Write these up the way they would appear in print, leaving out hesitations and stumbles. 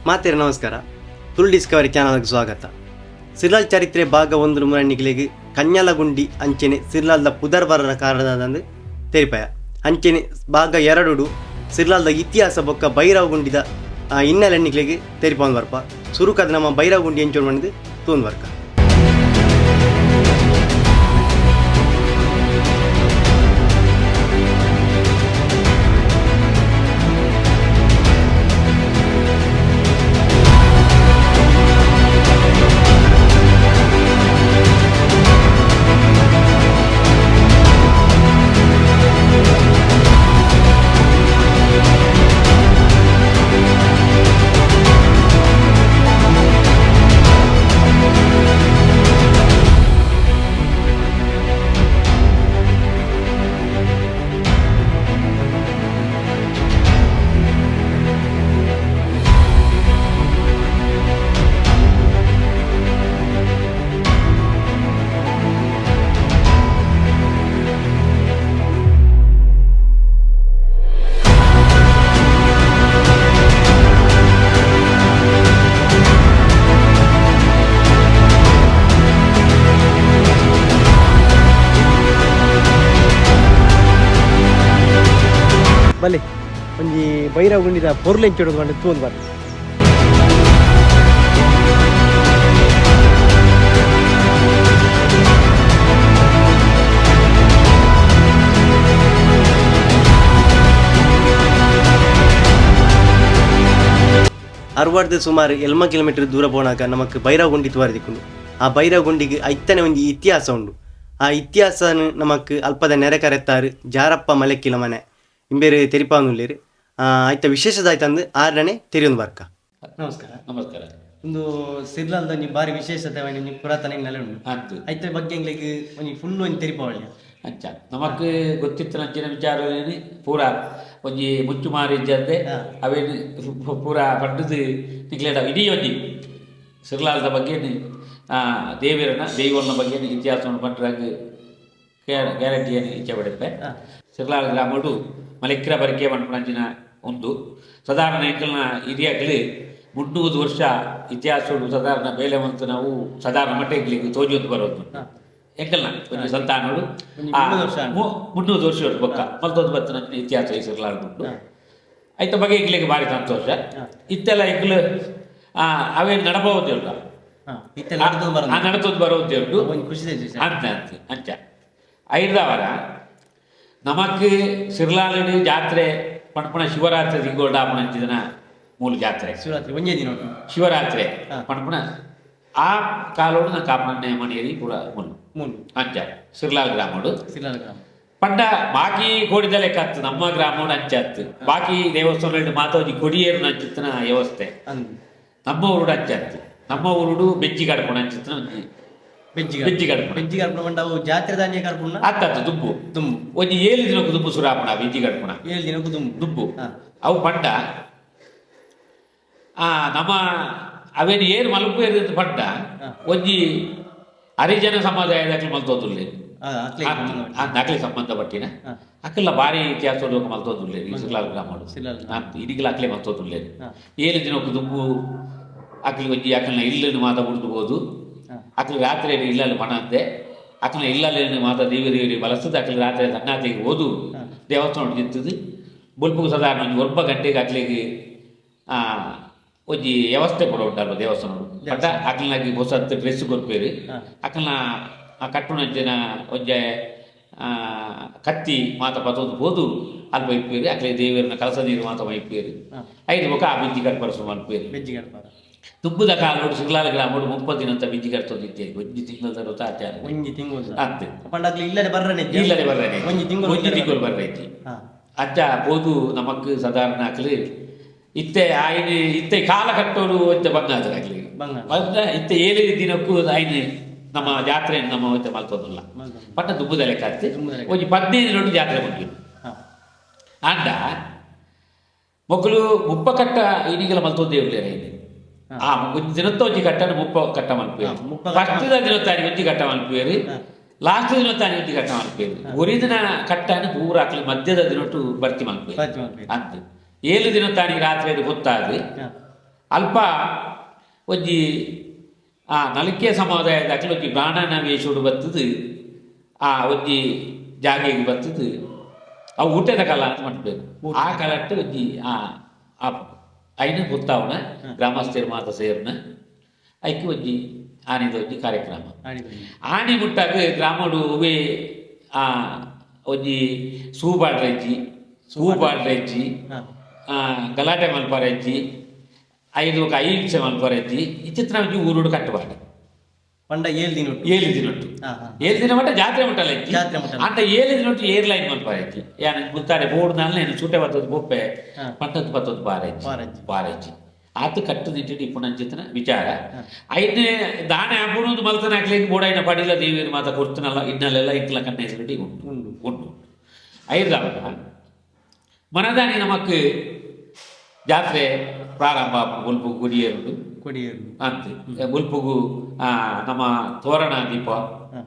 ಮಾತೆರ್ ನಮಸ್ಕಾರ. ತುಳು ಡಿಸ್ಕವರಿ ಚಾನಲ್ಗೆ ಸ್ವಾಗತ. ಸಿರ್ಲಾಲ್ ಚರಿತ್ರೆ ಭಾಗ ಒಂದು ಮುರಣಿಗಳಿಗೆ ಕನ್ಯಾಲಗುಂಡಿ ಅಂಚೆನೆ ಸಿರ್ಲಾಲ್ದ ಪುದರ್ ಬರರ ಕಾರಣದಂದು ತೆರಿಪಾಯ. ಅಂಚೆನೆ ಭಾಗ ಎರಡುಡು ಸಿರ್ಲಾಲ್ದ ಇತಿಹಾಸ ಬೊಕ್ಕ ಭೈರವಗುಂಡಿದ ಹಿನ್ನೆಲೆಣ್ಣಿಗಳಿಗೆ ತೆರಿಪಾಂದು ಬರ್ಪ. ಸುರುಕದ ನಮ್ಮ ಭೈರವಗುಂಡಿ ಎಂಚೋಡು ಬಂದು ತೂಂದು ಬರ್ಕ. ಬಲೆ ಒಂಜಿ ಭೈರವಗುಂಡಿದ ಪೊರ್ಲು ಎಂಚೋಡು ಬಂದು ತೂಂದು ಬರ್ಪ. ಅರ್ವಡ್ದು ಸುಮಾರು 80 ಕಿಲೋಮೀಟರ್ ದೂರ ಪೋನಾಗ ನಮಕ್ ಭೈರವಗುಂಡಿ ತೂವರೆ. ಆ ಭೈರವಗುಂಡಿಗೆ ಐತನೆ ಒಂಜಿ ಇತಿಹಾಸ ಉಂಡು. ಆ ಇತಿಹಾಸನ ನಮಕ್ ಅಲ್ಪದ ನೆರೆ ಕರೆತ್ತಾರು ಜಾರಪ್ಪ ಮಲೆಕ್ಕಿಲ ಮನೆ ಇಂಬೇರು ತೆರಿಪಾನುಲ್ಲೇರು. ಐತ ವಿಶೇಷದಾಯ್ತಂದು ಆರನೇ ತೆರಿಯೊಂದು ಬರ್ಕ. ನಮಸ್ಕಾರ. ನಮಸ್ಕಾರ. ಒಂದು ಸಿರ್ಲಾಲ್ದ ಒಂಜಿ ಬಾರಿ ವಿಶೇಷತೆ ಒಂಜಿ ಪುರಾತನ ಹಿನ್ನೆಲೆ ಉಂಡು. ಆಯ್ತು. ಐತ ಬಗ್ಗೆ ಎಂಗ್ಲೆಗ್ ಒಂಜಿ ಫುಲ್ ಒಂಜಿ ತೆರಿಪಾವಳ್ಳಿ. ಅಂಚ ನಮಕ್ ಗೊತ್ತಿತ್ತು ನಂಚಿನ ವಿಚಾರವೇನು ಪೂರ ಒಂಜಿ ಮುಚ್ಚು ಮಾರಿ ಇಜ್ಜಂದೆ ಅವೇನು ಪೂರ ಪಂಡದು ನಿಕ್ಲೇಡ ಇಡೀ ಒಂಜಿ ಸಿರ್ಲಾಲ್ದ ಬಗ್ಗೆ, ದೇವರನ ದೈವನ ಬಗ್ಗೆ ಇತಿಹಾಸವನ್ನು ಪಂಡ್ರಾಗ ಗ್ಯಾರಂಟಿಯನ್ನು ಇಚ್ಛೆ ಪಡೆಪೆ. ಸಿರ್ಲಾಲ್ ಗ್ರಾಮಡು ಮಲೆಕ್ಕಿರ ಬರಿಕೆ ಪನ್ಪುನಂಚಿನ ಉಂದು ಸಾಧಾರಣ ಎಂಕಲ್ನ ಹಿರಿಯಾಕ್ಲು 300 ವರ್ಷ ಇತಿಹಾಸಡು ಸಾಧಾರಣ ಬೇಲೆ ಮಂತು ನಾವು ಸಾಧಾರಣ ಮಟ್ಟ ಎಂಕ್ಲೆಗ್ ತೋಜೊಂದು ಬರೋದು ಎಂಕಲ್ನ ಒಂಜಿ ಸಂತಾನೋಡು. ಒಂಜಿ 300 ವರ್ಷ ಆಂಡ್. 300 ವರ್ಷ ಉಂಟು ಬೊಕ್ಕ ಮಲ್ತೊಂದು ಬತ್ತಿನ ಇತಿಹಾಸ ಈ ಸಿರ್ಲಾಲ್ ಉಂಟು. ಐತ ಬಗ್ಗೆ ಎಂಕ್ಲೆಗ್ ಭಾರಿ ಸಂತೋಷ. ಇತ್ತೆಲ್ಲ ಎಂಕ್ಲು ಅವೇನು ನಡಬಹುದು ಉಂಟು. ಇತ್ತೆ ನಡ್ದು ಬರೋದು. ನಡತೊಂದು ಬರೋದೇ ಉಂಟು. ಒಂಜಿ ಖುಷಿ ವಿಷಯ. ಅಂತ ಅಂತ ಅಂಚ ಐದಾವರ ನಮಕ್ ಸಿರ್ಲಾಲುಡು ಜಾತ್ರೆ ಪಣಪಣ ಶಿವರಾತ್ರಿ ತಿಂಗೋಡ ಅಂಚಿದನ ಮೂಲ ಜಾತ್ರೆ. ಶಿವರಾತ್ರಿ ಒಂಜೇ ದಿನ ಉಂಟು. ಶಿವರಾತ್ರಿ ಪಣಪಣ ಆ ಕಾಲೋಡು ನಾ ಕಾಪಣೆ ಮಣಿಯರಿ ಪೂರ ಮುಲ್ಲು. ಮೂಲು. ಅಂಚ ಸಿರ್ಲಾಲ್ ಗ್ರಾಮಡು. ಸಿರ್ಲಾಲ್ ಗ್ರಾಮ. ಪಂಡ ಬಾಕಿ ಕೋಡಿದ ಲೆಕ್ಕ ಅತ್ತು ನಮ್ಮ ಗ್ರಾಮೋಡು ಅಂಚ ಅತ್ತು. ಬಾಕಿ ದೇವಸ್ಥಾನ ಮಾತಾಜಿ ಕೊಡಿಯೇರು ಅಂಚಿತ್ತನ ವ್ಯವಸ್ಥೆ. ಅಂದ್. ನಮ್ಮ ಊರುಡು ಅಂಚ ಅತ್ತು. ನಮ್ಮ ಊರುಡು ಬೆಜ್ಜಿ ಕಡ್ಪಣ ಅಂಚಿತ್ತನ ಒಂಜಿ. ಬೆಜ್ಜಿ. ಬೆಜ್ಜಿ ಕಡ್ಪಣ. ಬೆಜ್ಜಿ ಕರ್ಪುಣ ಪಂಡ ಅವು ಜಾತ್ರೆ ದಾನಿಯ ಕರ್ಪುಣ. ಅತ್ತತ್ತು ದುಂಬು. ದುಂಬು. ಒಂಜಿ 7 ದಿನಕ್ಕೂ ದುಂಬು ಸುರಾಪಣ ಬೆಜ್ಜಿ ಕಡ್ಪಣ. 7 ದಿನಕ್ಕೂ ದುಂಬು. ದುಂಬು. ಅವು ಪಂಡ ಆ ನಮ್ಮ ಅವೇನು ಏರು ಮಲ್ಪು ಏರು ಪಂಡ ಒಂಜಿ ಹರಿಜನ ಸಮುದಾಯದ ಮಲ್ತೋದುಲ್ಲೆ. ಅಕ್ಲೆ ಸಂಬಂಧಪಟ್ಟ. ಅಕ್ಲೆ ಸಂಬಂಧಪಟ್ಟಿನ ಅಕ್ಕಲ್ಲ ಭಾರಿ ಇತಿಹಾಸ ಮಲ್ತೋದುಲ್ಲೆ ಈ ಸಿರ್ಲಾಲ್ ಗ್ರಾಮಡು. ಸಿರ್ಲಾಲ್. ಇಡಿಗಲ ಅಕ್ಲೆ ಮಲ್ತೋದುಲ್ಲೆ. 7 ದಿನಕ್ಕೂ ದುಂಬು ಅಕ್ಲಿ ಒಂಜಿ ಅಕ್ಕಲ್ನ ಇಲ್ಲನ್ನು ಮಾತ ಬುಡ್ದು ಬೋದು. ಅಕ್ಲು ರಾತ್ರಿ ಇಲ್ಲಲ್ಲಿ ಮಣ ಅಂದೆ ಅಕ್ಕನ ಇಲ್ಲಲ್ಲಿ ಮಾತ ದೇವಿ ದೇವಿ ಬಳಸ್ತದೆ. ಅಕ್ಲಿ ರಾತ್ರಿ ಸನ್ನಾತಿಗೆ ಓದು ದೇವಸ್ಥಾನ ನಿಂತದ್ದು ಬೊಲ್ಪುಗು ಸಾಧಾರಣ ಒಂಜಿ 9 ಗಂಟೆಗೆ ಅಕ್ಲಿಗೆ ಒಂಜಿ ವ್ಯವಸ್ಥೆ ಪೂರ ಉಂಟಲ್ಲ ದೇವಸ್ಥಾನ. ಪಂಡ ಅಕ್ಲನಾಗಿ ಹೊಸತ್ತು ಡ್ರೆಸ್ ಕೊರ್ಪೇರು. ಅಕ್ಲನ ಆ ಕಟ್ಟುನಂಚಿನ ಒಂಜೆ ಕತ್ತಿ ಮಾತ ಪತೊಂದು ಪೋದು ಅಲ್ಪ ಇಪ್ಪೇರು. ಅಕ್ಲೆ ದೇವರನ್ನ ಕಲಸ ನೀರು ಮಾತ ಮೈಪೇರು. ಐದು ಮುಖ ಆ ಬಿಂಜಿ ಕಟ್ಪರಸು ಮಲ್ಪೇರು. ಬೆಜ್ಜಿ ಕರ್ಪಾರ. ತುಪ್ಪದ ಕಾಲೋಡು ಸಿಗ್ಲಾಲ ಗ್ರಾಮಡು 30 ದಿನಂತ ಬಿಂಜಿ ಕಟ್ತೊಂದಿತ್ತೇ. ಒಂಜಿ ತಿಂಗಳ ತರೋತ ಆಚಾರ. ಒಂಜಿ ತಿಂಗಳು. ಅಂತೆ. ಪಂಡ ಅಕ್ಲೆ ಇಲ್ಲದೆ ಬರ್ರನೆ. ಇಲ್ಲದೆ ಬರ್ರನೆ. ಒಂಜಿ ತಿಂಗಳು. ಒಂಜಿ ತಿಂಗಳು ಬರ್ರೈತಿ. ಅಚ್ಚ ಪೋದು ನಮಕ್ ಸಾಧಾರಣ ಅಕ್ಲು ಇತ್ತೆ ಆಯ್ನ ಇತ್ತೆ ಕಾಲ ಕಟ್ಟೋಡು ಒಂಚ ಬಂಗಾದ್ರ ಅಕ್ಲಿ. ಬಂಗ. ಬಂದ ಇತ್ತೆ 7 ದಿನಕ್ಕೂ ಆಯ್ನ ನಮ್ಮ ಜಾತ್ರೆ ನಮ್ಮ ಒಂಚ ಮಲ್ತೋದಿಲ್ಲ. ಮಲ್ತೊಂದು. ಪಟ್ಟ ದುಬ್ಬದ ಲೆಕ್ಕ ಆಯ್ತು. ದುಂಬುದ ಲೆಕ್ಕ. ಒಂಜಿ 15 ದಿನೊಟ್ಟು ಜಾತ್ರೆ ಮುಗಿಯುದು. ಆಂಡ ಮೊಕ್ಕಲು ಮುಪ್ಪ ಕಟ್ಟ ಇನಿಗೆಲ್ಲ ಮಲ್ತೊಂದೇ ಇರ್ಲಿಲ್ಲ ಇನಿ. ಆ ಒಂಜಿ ದಿನತ್ತ ಒಂಜಿ ಕಟ್ಟನ ಮುಪ್ಪ ಕಟ್ಟ ಮಲ್ಪೇರು. ಮುಪ್ಪ ಕಟ್ಟ. ಫಸ್ಟ್ ದಿನತ್ತಾನಿ ಒಂಜಿ ಕಟ್ಟ ಮಲ್ಪೇರು. ಲಾಸ್ಟ್ ದಿನತ್ತಾನಿ ಒಂಜಿ ಕಟ್ಟ ಮಲ್ಪೇರು. ಒರಿ ದಿನ ಕಟ್ಟನ ಪೂರ ಅಕ್ಲಿ ಮಧ್ಯದ ದಿನೊಟ್ಟು ಭರ್ತಿ ಮಲ್ಪೇರು. ಭರ್ತಿ ಮಲ್ಪೇರು. ಅಂತ 7 ದಿನತ್ತಾನಿ ರಾತ್ರಿ ಅದು ಗೊತ್ತಾದು. ಅಲ್ಪ ಒಂಜಿ ಆ ನಲಿಕೆ ಸಮುದಾಯದ ಒಂಜಿ ಬ್ರಾಣನ ವೇಷೋಡು ಬತ್ತದು ಆ ಒಂಜಿ ಜಾಗೆಗೆ ಬತ್ತದು ಅವು ಊಟದ ಕಲ ಅಂತ ಮಾಡ್ಬೇಕು. ಆ ಕಲಟ್ಟು ಒಂಜಿ ಆ ಐನ ಗೊತ್ತಾವನ ಗ್ರಾಮಸ್ಥರು ಮಾತ ಸೇರ್ನ ಐಕ್ ಒಂಜಿ ಆನಿದ ಒಂಜಿ ಕಾರ್ಯಕ್ರಮ. ಆನಿ ಮುಟ್ಟಾಗ ಗ್ರಾಮಡು ಉವೆ ಆ ಒಂಜಿ ಸೂಬಾಡ್ರೆಜ್ಜಿ ಸೂಬಾಡ್ರೆಜ್ಜಿ ಗಲಾಟೆ ಮಲ್ಪರೆಜ್ಜಿ ಐದು ఒక ಅಹಿಂಸೆ ಮಲ್ಪರೆಜ್ಜಿ ಈ ಚಿತ್ರ ಒಂಜಿ ಊರುಡು ಕಟ್ಟುಬಾಡು. ಪಂಡ 7 ದಿನ. 7 ದಿನೊಟ್ಟು 7 ದಿನ ಮಟ್ಟ ಜಾತ್ರೆ ಮುಟ್ಟಲ್ಲ. ಜಾತ್ರೆ ಮುಟ್ಟಲ್ಲ. ಅಂಟ 7 ದಿನೊಟ್ಟು ಏರ್ ಲೈನ್ ಮಲ್ಪರೆಜ್ಜಿ ಯಾನ್ ಮುತ್ತಾರೆ ಬೋಡು ನಾಲ್ನೆ ಸೂಟೆ ಬತ್ತದ ಬೊಪ್ಪೆ ಪಂಟದ್ದು ಬತ್ತದ ಬಾರೆಜ್ಜಿ ಬಾರೆಜ್ಜಿ ಆತು ಕಟ್ಟು ನಿಟ್ಟಿಟ್ಟು ಇಪ್ಪುನಂಚಿತನ ವಿಚಾರ. ಐದನೇ ದಾನೆ ಆಪುಣದು ಮಲ್ತನ ಹಾಕ್ಲಿಕ್ಕೆ ಬೋಡೈನ ಪಡಿಲ ದೇವಿಯರು ಮಾತ ಕೊರ್ತನಲ್ಲ ಇನ್ನಲ್ಲೆಲ್ಲ ಇಂಕ್ಲ ಕಣ್ಣ ಹೆಸರುಡಿ ಉಂಟು ಉಂಡು ಉಂಟು. ಐದಾವದ ಮನದಾನಿ ನಮಕ್ ಜಾತ್ರೆ ಪ್ರಾರಂಭ ಮುಲ್ಪು ಗುಡಿಯರುಡು ಕೊಡಿಯರು ಅಂತ ಮುಲ್ಪುಗು ನಮ್ಮ ತೋರಣ ದೀಪ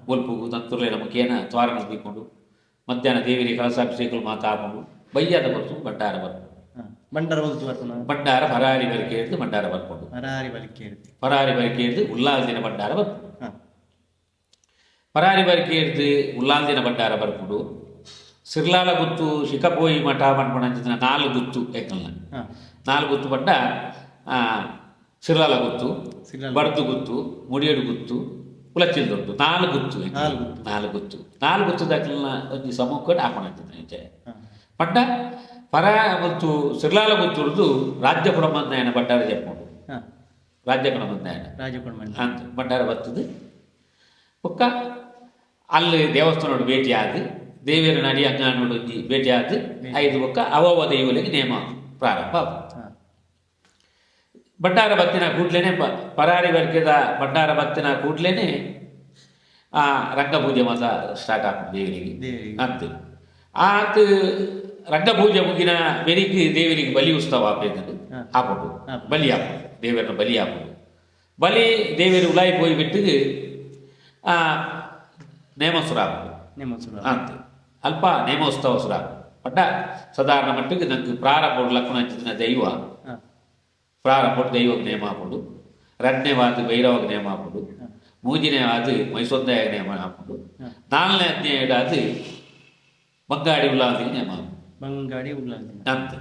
ಮುಲ್ಪುಗು ತಂತುರ್ಲೆ ನಮಕೇನ ತೋರಣ ದೀಪುಂಡು. ಮಧ್ಯಾಹ್ನ ದೇವಿರಿ ಕಳಸಾಭಿಷೇಕలు ಮಾತ ಆಪುಂಡು. ಬಯ್ಯದ ಬರ್ತು ಭಂಡಾರ ಬರ್ಪುಂಡು. ಭಂಡಾರ ಬರ್ತು ಬರ್ಪುನ ಭಂಡಾರ ಪರಾರಿ ಬರಿಕೆ ಹಿಡ್ದು ಭಂಡಾರ ಬರ್ಪುಂಡು. ಪರಾರಿ ಬರಿಕೆ ಹಿಡ್ದು ಪರಾರಿ ಬರಿಕೆ ಹಿಡ್ದು ಉಲ್ಲಾಲ್ದಿನ ಭಂಡಾರ ಬರ್ಪುಂಡು. ಪರಾರಿ ಬರಿಕೆ ಹಿಡ್ದು ಉಲ್ಲಾಲ್ದಿನ ಭಂಡಾರ ಬರ್ಪುಂಡು. ಸಿರ್ಲಾಲ ಗುತ್ತು ಶಿಕಪೋಯಿ ಮಠ ಪನ್ಪುನಂಚಿನ 4 ಗುತ್ತು ಏಕಲ್ನ 4 ಗುತ್ತು ಪಂಡ ಸಿರ್ಲಾಲ ಗುತ್ತು, ಬಡ್ದು ಗುತ್ತು, ಮುಡಿಯಡು ಗುತ್ತು, ಉಲಚಿಲ್ ದೊಡ್ಡು 4 ಗುತ್ತು 4 ಗುತ್ತು 4 ಗುತ್ತು ದಾಖಲಿನ ಒಂಜಿ ಸಮೂಹಕ್ಕೆ ಆಪಣಂಚಿನ ಪಂಡ ಪರ ಮತ್ತು ಸಿರ್ಲಾಲ ಗುತ್ತುರ್ದು ರಾಜ್ಯ ಕುಡಮಂದಾಯನ ಭಂಡಾರ ಜಪ್ಪುಂಡು. ರಾಜ್ಯ ಕುಡಮಂದಾಯನ ಅಂತ ಭಂಡಾರ ಬರ್ತದೆ. ಬೊಕ್ಕ ಅಲ್ಲಿ ದೇವಸ್ಥಾನೋಡು ಭೇಟಿ ಆದ್ ದೇವಿಯರ ನಡಿ ಅಂಗಾನೋಡು ಒಂಜಿ ಭೇಟಿ ಆದ್ ಐದು ಬೊಕ್ಕ ಅವವ ದೈವಲಿಗೆ ನೇಮ ಪ್ರಾರಂಭ. ಭಂಡಾರ ಬತ್ತಿನ ಕೂಡ್ಲೇನೆ ಪರಾರಿ ವರ್ಗದ ಭಂಡಾರ ಬತ್ತಿನ ಕೂಡ್ಲೇನೆ ಆ ರಂಗಪೂಜೆ ಮಾತ ಸ್ಟಾರ್ಟ್ ಆಗ್ತದೆ ದೇವರಿಗೆ ಅಂತ. ಆತ ರಂಗಪೂಜೆ ಮುಗಿನ ಬೆರಿಗೆ ದೇವರಿಗೆ ಬಲಿ ಉತ್ಸವ ಆಪೇತದೆ ಆಪುಂಡು. ಬಲಿ ಆಪುಂಡು ದೇವರನ್ನ ಬಲಿ ಆಪುಂಡು. ಬಲಿ ದೇವರು ಉಲಾಯಿ ಪೋಯಿ ಬಿಟ್ಟು ನೇಮಸುರ ಆಪುಂಡು ಅಂತ ಅಲ್ಪ ನೇಮೋತ್ಸವ ಸುರ ಪಂಡ ಸಾಧಾರಣ ಮಟ್ಟಿಗೆ ನಂಗೆ ಪ್ರಾರಂಭ ಲಕ್ಕಣ ದೈವ ಪ್ರಾರಂಭ ದೈವಕ್ಕೆ ನೇಮ ಆಪುಂಡು. ರಡ್ನೇವಾದ ಭೈರವಕ್ಕೆ ನೇಮ ಆಪುಂಡು. ಮೂಜಿನೇವಾದ ಮೈಸೊಂದಾಯ ನೇಮ ಆಪುಂಡು. ನಾಲ್ನೇ ಅಧ್ಯಾಯದಾದ ಬಂಗಾಡಿ ಉಲ್ಲಾದಿಗೆ ನೇಮ ಆಪುಂಡು. ಬಂಗಾಡಿ ಉಲ್ಲಾದಿ ಅಂತ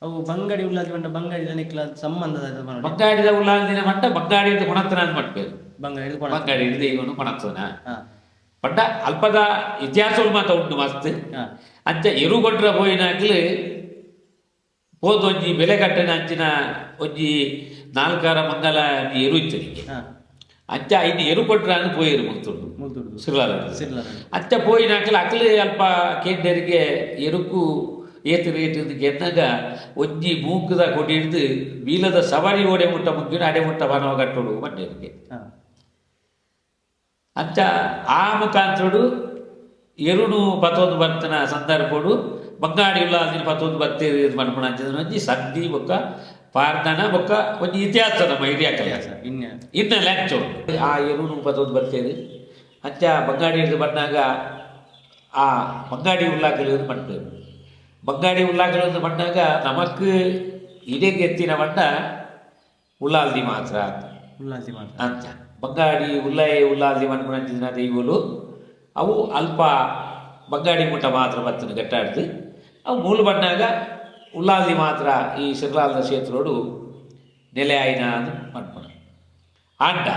ಅವು ಬಂಗಾಡಿ ಉಲ್ಲಾದಿ ಪಂಡ ಬಂಗಾಡಿ ನಿಕ್ಲ ಸಂಬಂಧದ ಬಂಗಾಡಿದ ಉಲ್ಲಾದಿನ ಪಂಡ ಬಂಗಾಡಿದ ಕೊಣತನ ಅಂತ ಮಾಡ್ಬೇಕು. ಬಂಗಾಡಿ ಬಂಗಾಡಿ ದೈವನು ಕೊಣತನ ಪಂಡ ಅಲ್ಪದ ಇತಿಹಾಸಗಳು ಮಾತ ಉಂಟು ಮಸ್ತ್. ಅಂಚ ಎರುಗೊಂಡ್ರ ಪೋಯಿನಾಕ್ಲು ಪೋದು ಒಂಜಿ ಬೆಲೆ ಕಟ್ಟಿನ ಅಂಚಿನ ಒಂಜಿ ನಾಲ್ಕಾರ ಮಂಗಲ ಎರು ಇತ್ತು. ಅಂಚ ಐದು ಎರು ಕೊಟ್ರ ಅಂದ್ ಪೋಯಿರು ಮುಲ್ತುಂಡು ಸಿರ್ಲಾಲ. ಅಂಚ ಪೋಯಿನಾಕ್ಲು ಅಕ್ಲು ಅಲ್ಪ ಕೇಂದ್ರಿಗೆ ಎರುಕು ಏತು ರೇಟ್ ಕೆನ್ನಾಗ ಒಂಜಿ ಮೂಕದ ಕೊಡಿ ಹಿಡ್ದು ಬೀಲದ ಸವಾರಿ ಓಡೆ ಮುಟ್ಟ ಮುಗ್ಗಿನ ಅಡೆ ಮುಟ್ಟ ಬನವ ಕಟ್ಟೋಡು ಬಂಡೇರಿಗೆ. ಅಂಚ ಆ ಮುಖಾಂತರಡು ಎರುನು ಪತ್ತೊಂದು ಬರ್ತನ ಸಂದರ್ಭಡು ಬಂಗಾಡಿ ಉಲ್ಲಾದಿನ ಪತ್ತೊಂದು ಬತ್ತೇರಿ ಪನ್ಪುನ ಅಂಚಿನ ಒಂಜಿ ಸಂಧಿ ಬೊಕ್ಕ ಪಾರ್ದನ ಬೊಕ್ಕ ಒಂಜಿ ಇತಿಹಾಸ ನಮ್ಮ ಹಿರಿಯಾಕಲ ಇನ್ನ ಲ್ಯಾಂಚೋ ಆ ಎರುನು ಪತ್ತೊಂದು ಬರ್ತೇರಿ. ಅಂಚ ಬಂಗಾಡಿ ಹಿಡಿದು ಬಂದಾಗ ಆ ಬಂಗಾಡಿ ಉಲ್ಲಾಕಲು ಪನ್ಪೇರು. ಬಂಗಾಡಿ ಉಲ್ಲಾಕಲು ಬಂದಾಗ ನಮಕ್ ಇಡೆಗೆ ಎತ್ತಿನ ಬಣ್ಣ ಉಲ್ಲಾಲ್ದಿ ಮಾತ್ರ ಉಲ್ಲಾಲ್ದಿ ಮಾತ್ರ ಅಂತ. ಬಂಗಾಡಿ ಉಲ್ಲಾಯ ಉಲ್ಲಾಲ್ದಿ ಪನ್ಪುನಂಚಿನ ದೈವಲು ಅವು ಅಲ್ಪ ಬಂಗಾಡಿ ಮುಟ್ಟ ಮಾತ್ರ ಬತ್ತನ ಗಟ್ಟಾಡ್ದು ಅವು ಮೂಲ ಬಣ್ಣಾಗ ಉಲ್ಲಾಲ್ದಿ ಮಾತ್ರ ಈ ಸಿರ್ಲಾಲ್ದ ಕ್ಷೇತ್ರೋಡು ನೆಲೆ ಆಯಿನ ಅಂತ ಪನ್ಪುನ. ಆಂಡ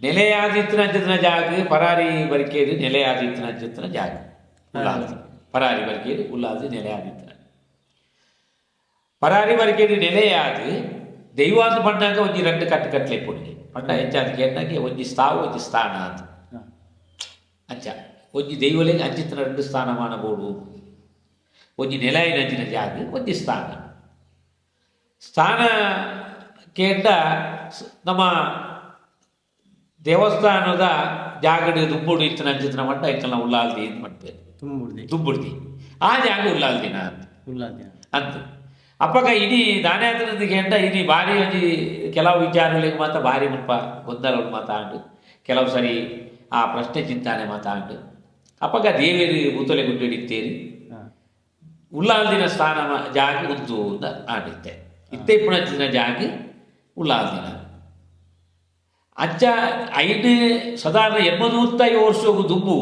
ನೆಲೆಯಾದಿತ್ತಿನ ಅಂಚಿನ ಜಾಗ ಪರಾರಿ ಬರಿಕೇರಿ ನೆಲೆಯಾದಿತ್ತಿನ ಅಂಚಿನ ಜಾಗ ಉಲ್ಲಾಲ್ದಿ ಪರಾರಿ ಬರಿಕೇರಿ ಉಲ್ಲಾಲ್ದಿ ನೆಲೆಯಾದಿತ್ತಿನ ಪರಾರಿ ಬರಿಕೇರಿ ನೆಲೆಯಾದ ದೈವ ಅಂತ ಪಂಡಾಗ ಒಂಜಿ 2 ಕಟ್ಟು ಕಟ್ಟಲೆ ಪುಡಿ ಪಂಡ ಹೆಚ್ಚಾದ ಕೇಂದಾಗೆ ಒಂಜಿ ಸ್ಥಾವು ಒಂಜಿ ಸ್ಥಾನ ಅಂತ. ಅಂಚ ಒಂಜಿ ದೈವಲಿಗೆ ಅಂಚಿತ್ತಿನ 2 ಸ್ಥಾನಮಾನ ಬೋಡು. ಒಂಜಿ ನೆಲಾಯಿನ ಅಂಚಿನ ಜಾಗ ಒಂಜಿ ಸ್ಥಾನ ಸ್ಥಾನ ಕೇಂದ್ರ ನಮ್ಮ ದೇವಸ್ಥಾನದ ಜಾಗಡು ದುಂಬುಡು ಇತ್ತಿನ ಅಂಚಿತ್ತಿನ ಮಟ್ಟ ಇತ್ತನ ಉಲ್ಲಾಲ್ದಿ ಅಂತ ಮಾಡ್ತೇವೆ. ತುಂಬುಡ್ದಿ ದುಂಬುಡ್ದಿ ಆ ಜಾಗ ಉಲ್ಲಾಲ್ದಿನ ಅಂತ ಉಲ್ಲಾಲ್ದಿನ ಅಂತ. ಅಪ್ಪಗ ಇಡೀ ದಾನ್ಯಾತನದ ಕೇಂದ್ರ ಇಡೀ ಭಾರಿ ಒಂಜಿ ಕೆಲವು ವಿಚಾರಗಳಿಗೆ ಮಾತ್ರ ಭಾರಿ ಮುಲ್ಪ ಗೊಂದಲಗಳು ಮಾತಾಂಡು ಕೆಲವು ಸರಿ ಆ ಪ್ರಶ್ನೆ ಚಿಂತಾನೆ ಮಾತಾಂಡು ಅಪ್ಪಗ ದೇವೇರಿ ಬುತ್ತಲೆ ಗುಡ್ಡಿಡಿತ್ತೇರಿ. ಉಲ್ಲಾಲ್ದಿನ ಸ್ಥಾನ ಜಾಗ ಉಂದು ಅಂತ ಆಂಡಿತ್ತೆ. ಇತ್ತೆ ಇಪ್ಪುನಂಚಿನ ಜಾಗ ಉಲ್ಲಾಲ್ದಿನ. ಅಂಚ ಐನ್ ಸಾಧಾರಣ 850 ವರ್ಷಗು ದುಂಬು.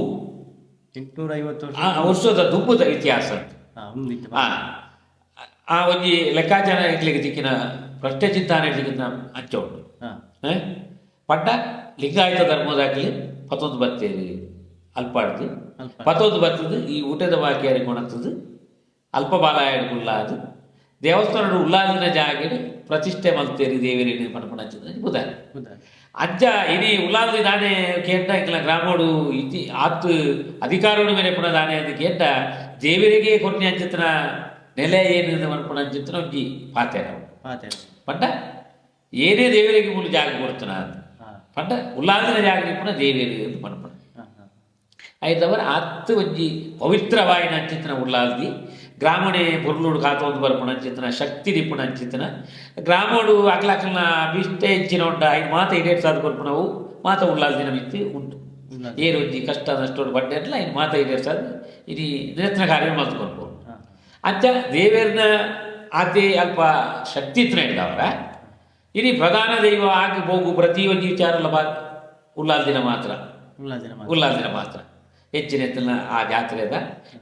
850 ವರ್ಷ. ಆ ವರ್ಷದ ದುಂಬುದ ಇತಿಹಾಸ. ಉಂದು ಇತ್ತೆ. ಆ ಆ ಒಂಜಿ ಲೆಕ್ಕಾಚಾರ ಎಂಕ್ಲೆಗ್ ತಿಕ್ಕಿನ ಪ್ರಶ್ನೆ ಚಿಂತಾನೆ ತಿಕ್ಕಿನ ಅಂಚ ಉಂಡು. ಪಂಡ ಲಿಂಗಾಯತ ಧರ್ಮದಾಕಲಿ ಪತ್ತೊಂದು ಬತ್ತೇರಿ ಅಲ್ಪಾಡ್ದು. ಅಲ್ಪ. ಪತ್ತೊಂದು ಬತ್ತದು ಈ ಊಟದ ಬಾಕಿಯಾರಿ ಕೊಣತ್ತದು ಅಲ್ಪ ಬಾಲಾಯಡ್ ಉಲ್ಲಾದು ದೇವಸ್ಥಾನಡ್ ಉಲ್ಲಾದಿನ ಜಾಗೆಡ್ ಪ್ರತಿಷ್ಠೆ ಮಲ್ತೇರಿ ದೇವೆರೆನ್ ಪನ್ಪುನಂಚಿನ ಬುದಾರ. ಬುಧಾರ. ಅಂಚ ಇನಿ ಉಲ್ಲಾಲ್ದಿ ದಾನೆ ಕೇಂಡ ಎಂಕ್ಲ ಗ್ರಾಮೋಡು ಇತಿ ಆತ್ ಅಧಿಕಾರೋಡು ಮೇರೆ ಪುನ ದಾನೆ ಅಂದ್ ಕೇಂಡ ದೇವರಿಗೆ ಕೊರ್ನಿ ಅಂಚಿತ್ತಿನ ನೆಲೆ ಏನು ಪನ್ಪುನ ಅಂಚಿತ್ತಿನ ಒಂಜಿ ಪಾತೆರ. ಪಾತೆರ. ಪಂಡ ಏನೇ ದೇವರಿಗೆ ಮೂಲು ಜಾಗ ಕೊರ್ತುನ ಪಂಡ ಉಲ್ಲಾಲ್ದಿನ ಜಾಗ ಇಪ್ಪುನ ದೇವೆರ್ ಅಂದ್ ಪನ್ಪುನ. ಹಾ ಹಾ ಐತವರ ಆತ್ ಒಂಜಿ ಪವಿತ್ರವಾಯಿನ ಅಂಚಿತ್ತಿನ ಉಲ್ಲಾಲ್ದಿ ಗ್ರಾಮಣೆ ಪೊರ್ಲುಡು ಕಾತೊಂದು ಬರ್ಪುನ ಅಂಚಿತ್ತಿನ ಶಕ್ತಿ ದಿಪ್ಪುನ ಅಂಚಿತ್ತಿನ ಗ್ರಾಮೋಡು ಅಕ್ಲಕ್ಲನ ಅಭಿಷ್ಟೆ ಹೆಚ್ಚಿನ ಉಂಡ ಐನ್ ಮಾತ ಈಡೇರ್ಸಾದ್ ಕೊರ್ಪುನವು ಮಾತ ಉಲ್ಲಾಲ್ದಿನ ಮಿತ್ತ್ ಉಂಟು. ಉಲ್ಲಾಲ್ದಿ. ಏರ್ ಒಂಜಿ ಕಷ್ಟ ನಷ್ಟೋಡು ಬಡ್ಡೆರ್ಲ ಐನ್ ಮಾತ ಈಡೇರ್ಸಾದ್ ಇಡೀ ನಿರತ್ನ ಕಾರ್ಯ ಮಲ್ತ್ ಕೊರ್ಪುನು. ಅಂಚ ದೇವೆರ್ನ ಆತೆ ಅಲ್ಪ ಶಕ್ತಿ ಇತ್ತಿನ ಇದ್ದವರ ಇಡೀ ಪ್ರಧಾನ ದೈವ ಆಗಿ ಹೋಗು ಪ್ರತಿಯೊಂಜಿ ವಿಚಾರಲ ಬಾ ಉಲ್ಲಾಲ್ದಿನ ಮಾತ್ರ. ಉಲ್ಲಾಲ್ದಿನ ಮಾತ್ರ. ಉಲ್ಲಾಲ್ದಿನ ಮಾತ್ರ ಹೆಚ್ಚಿನ ಎತ್ತನ ಆ ಜಾತ್ರೆದ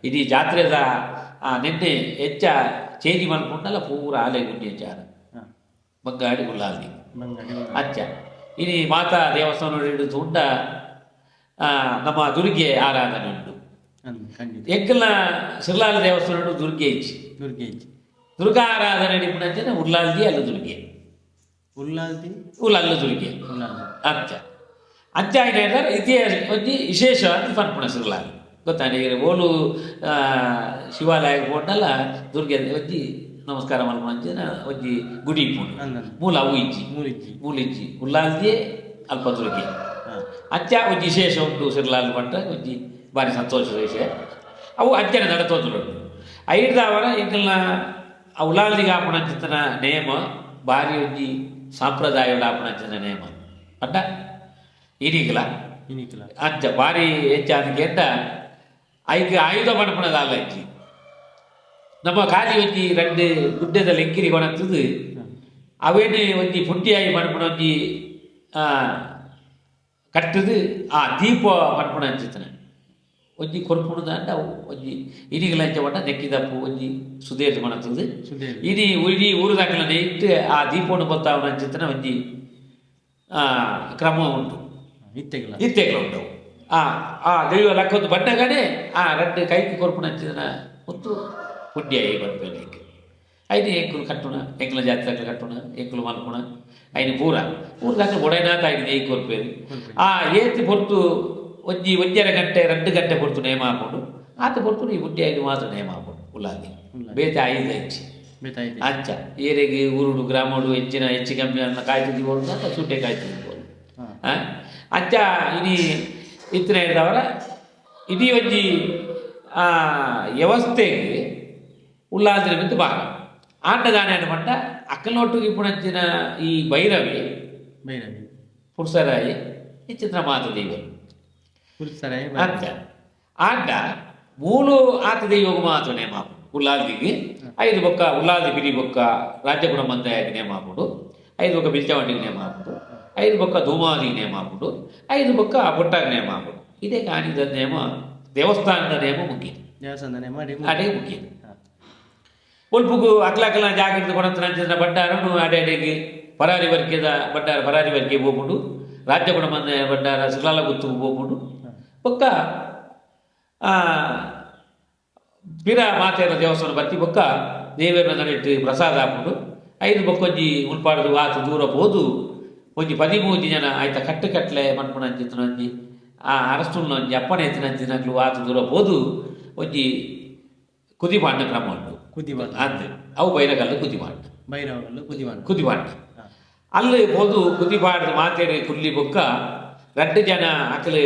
ಇಡೀ ಜಾತ್ರೆದ ಆ ನಿನ್ನೆ ಹೆಚ್ಚ ಚೇಂಜ್ ಮಲ್ಪುಂಡಲ ಪೂರ ಆಲೆ ಗುಂಡಿ ವಿಚಾರ. ಬಂಗಾಡಿ ಉಲ್ಲಾಲ್ದಿ. ಬಂಗಾಡಿ. ಅಂಚ ಇನಿ ಮಾತಾ ದೇವಸ್ಥಾನ ಹಿಡಿದು ಉಂಡ ನಮ್ಮ ದುರ್ಗೆ ಆರಾಧನೆ ಉಂಟು. ಖಂಡಿತ. ಎಂಕಲ್ನ ಸಿರ್ಲಾಲ ದೇವಸ್ಥಾನ ಉಂಟು ದುರ್ಗೆ ಇಚ್ಚಿ. ದುರ್ಗೆ ಇಚ್ಚಿ. ದುರ್ಗಾ ಆರಾಧನೆ ಇಪ್ಪುನಂಚನೆ ಉಲ್ಲಾಲ್ದಿ ಅಲ್ಲ ದುರ್ಗೆ. ಉಲ್ಲಾಲ್ದಿ. ಉಲ್ಲಲ್ಲ ದುರ್ಗೆ. ಉಲ್ಲಾಲ್ದಿ. ಅಂಚ ಅಂಚ ಆಯ್ತು ಇತಿಹಾಸ ಒಂಜಿ ವಿಶೇಷ ಅಂತ ಪನ್ಪುಣ ಸಿರ್ಲಾಲ್ ಗೊತ್ತಾಂಡ. ಈಗ ಓಲು ಶಿವಾಲಯ ಪೋಂಡಲ ದುರ್ಗೆ ಒಂಜಿ ನಮಸ್ಕಾರ ಮಲ್ಪುನಂಚಿನ ಒಂಜಿ ಗುಡಿ ಇಪ್ಪುಂಡು. ಅಂದನ್. ಮೂಲ ಅವು ಇಜ್ಜಿ. ಮೂಲಿಜ್ಜಿ. ಮೂಲ ಇಜ್ಜಿ, ಉಲ್ಲಾಲ್ದಿಯೇ ಅಲ್ಪ ದುರ್ಗೆ. ಅಂಚ ಒಂಜಿ ವಿಶೇಷ ಉಂಟು ಸಿರ್ಲಾಲ್ ಪಂಡ ಒಂಜಿ ಭಾರಿ ಸಂತೋಷದ ವಿಷಯ. ಅವು ಅಂಚನೆ ನಡತೊಂದುಂಡು. ಐಡ್ದಾವರ ಎಂಕಲ್ನ ಆ ಉಲ್ಲಾಲ್ದಿಗೆ ಆಪುನಂಚಿತ್ತಿನ ನೇಮ ಭಾರಿ ಒಂಜಿ ಸಾಂಪ್ರದಾಯಡ್ ಆಪುನಂಚಿನ ನೇಮ ಪಂಡ ಇನಿಗ್ಲ. ಇನಿಕ್ಲ. ಅಂಚ ಭಾರಿ ಹೆಚ್ಚಾದ ಕೇಂಡ ಐಕ್ ಆಯುಧ ಪನ್ಪುನ ದಾಲ ಇಜ್ಜಿ. ನಮ್ಮ ಖಾಲಿ ಒಂಜಿ ರಡ್ಡ್ ಗುಡ್ಡೆದ ಲೆಂಕಿರಿ ಕೊಣತ್ತದು ಅವೇನು ಒಂಜಿ ಪುಂಟಿಯಾಯಿ ಪನ್ಪುನ ಒಂಜಿ ಕಟ್ಟುದು ಆ ದೀಪ ಪನ್ಪುನ ಅಂಚಿತ್ತಿನ ಒಂಜಿ ಕೊರ್ಪುನು ದಾಂಡ ಅವು ಒಂಜಿ ಇನಿಗ್ಲ ಅಂಚ ಪಂಡ ನೆಕ್ಕಿದಪ್ಪು ಒಂಜಿ ಸುದೇಟ್ ಕೊಣತ್ತದು. ಸುದೇರ್. ಇನಿ ಇಡೀ ಊರುದಾಕಲ ಇಟ್ಟು ಆ ದೀಪವನ್ನು ಗೊತ್ತಾವನ ಅಂಚಿತ್ತಿನ ಒಂಜಿ ಕ್ರಮ ಉಂಟು. ಇತ್ತೆಗ್ಲ. ಇತ್ತೆಗ್ಲ ಉಂಟು. ಆ ಆ ದೈವ ಲಕ್ಕೊಂದು ಬಣ್ಣಗನೆ ಆ ರಡ್ಡ್ ಕೈಕ್ ಕೊರ್ಪುನ ಅಂಚಿನ ಮುತ್ತು ಪುಂಡಿಯಾಯಿ ಪನ್ಪೆರ್ ಐಕ್. ಐನ್ ಎಂಕುಲು ಕಟ್ಟುನ ಎಂಕುಲ ಜಾತಿದಕ್ಲು ಕಟ್ಟುನ ಎಂಕುಲು ಮಲ್ಪುನ ಐನ್ ಪೂರ ಊರುದಕ್ಲು ಬೊಡೈನಾಥ ಐನ್ ನೆಯಿ ಕೊರ್ಪೆರ್. ಆ ಏತ್ ಪೊರ್ತು ಒಂಜಿ ಒಂಜರೆ ಗಂಟೆ 2 ಗಂಟೆ ಪೊರ್ತು ನೇಮ ಆಪುಂಡು. ಆತ್ ಪೊರ್ತು ಈ ಪುಂಡಿ ಐದು ಮಾತ್ರ ನೇಮ ಆಪುಂಡು ಉಲ್ಲಾಲ್ದಿ. ಬೇತೆ ಐದು ಇಜ್ಜಿ. ಬೇತಾಯ್ತು. ಅಂಚ ಏರೆಗ್ ಊರುಡು ಗ್ರಾಮಡು ಹೆಚ್ಚಿನ ಹೆಚ್ಚು ಕಮ್ಮಿ ಅನ್ನ ಕಾಯ್ತು ದೀವೊಡು ಅಂತ ಸೂಟೆ ಕಾಯ್ತು ದೀವೊಡು. ಅಂಚ ಇನಿ ಇತ್ತಿನ ಹಿಡ್ದವರ ಇಡೀ ಒಂಜಿ ವ್ಯವಸ್ಥೆಗ್ ಉಲ್ಲಾಲ್ದಿನ ಮಿತ್ತ್ ಭಾರ ಆಂಡ ದಾನೆ ಪಂಡ ಅಕ್ಕಲೊಟ್ಟಿಗೆ ಇಪ್ಪುನಂಚಿನ ಈ ಭೈರವಿ. ಭೈರವಿ. ಪುರುಸರಾಯಿ ಇಂಚಿತ್ತಿನ ಮಾತ ದೈವರು. ಪುರುಸರಾಯಿ. ಅಂಚ ಆಂಡ ಮೂಲು ಆತ ದೈವಗ್ ಮಾತ್ರ ನೇಮ ಆಪುಂಡು ಉಲ್ಲಾಲ್ದಿಗ್. ಐದು ಬೊಕ್ಕ ಉಲ್ಲಾಲ್ದಿ ಪಿರಿ ಬೊಕ್ಕ ರಾಜ್ಯಗುಣ ಮಂದಯಾಗಿ ನೇಮ ಆಪುಂಡು. ಐದು ಬೊಕ್ಕ ಬಿಲ್ಚವಂಡಿಗೆ ನೇಮ ಆಪುಂಡು. ಐದು ಬೊಕ್ಕ ಧೂಮಾದಿಗೆ ನೇಮ ಆಪುಂಡು. ಐದು ಬೊಕ್ಕ ಬೊಟ್ಟಾಗ ನೇಮ ಆಪುಂಡು. ಇದೇ ಕಾಣಿದ ನೇಮ ದೇವಸ್ಥಾನದ ನೇಮ ಮುಗಿದು. ದೇವಸ್ಥಾನದ ನೇಮ ಅಡೆ. ಅಡೆ ಮುಗಿದು. ಒಲ್ಪುಗು ಅಕ್ಲಕಲ್ನ ಜಾಗೃತಿ ಕೊಡಂತನಂಚಿನ ಭಂಡಾರನು ಅಡೆ ಅಡೆಗೆ ಪರಾರಿ ವರ್ಗದ ಭಂಡಾರ ಪರಾರಿ ವರ್ಗೆ ಹೋಗ್ಬಿಟ್ಟು ರಾಜ್ಯ ಮಂದ ಭಂಡಾರ ಸಿರ್ಲಾಲ ಗುತ್ತುಗು ಹೋಗ್ಬಿಟ್ಟು ಬೊಕ್ಕ ಪಿರ ಮಾತೆರ ದೇವಸ್ಥಾನ ಬತ್ತಿ ಬೊಕ್ಕ ದೇವೆರ್ನ ನಡೆಟ್ ಪ್ರಸಾದ ಹಾಕೊಂಡು ಐದು ಬೊಕ್ಕೊಂಜಿ ಮುಲ್ಪಾಡ್ದು ಆತು ದೂರ ಪೋದು ಒಂಜಿ 13 ಜನ ಆಯ್ತ ಕಟ್ಟು ಕಟ್ಲೆ ಮನ್ಪುನಂಚಿತ್ತಿನ ಒಂಜಿ ಆ ಅರಸ್ತುಲ್ನ ಒಂಜಿ ಅಪ್ಪಣೆ ಎತ್ತಿನಂಚಿನಕ್ಲು ಆತು ದೂರ ಪೋದು ಒಂಜಿ ಕುದಿಪಾಂಡ ಕ್ರಮ ಉಂಟು. ಕುದಿಬಾಣ. ಅಂದ್ ಅವು ಬೈರಕಲ್ಲು ಕುದಿಪಾಂಡ. ಭೈರವಗಲ್ಲು ಕುದಿಬಾಣ. ಕುದಿಪಾಂಡ ಅಲ್ಲಿ ಪೋದು ಕುದಿಪಾಡ್ದು ಮಾತೆರೆ ಕುಲ್ಲಿ ಬೊಕ್ಕ ರಡ್ಡು ಜನ ಅಕಲು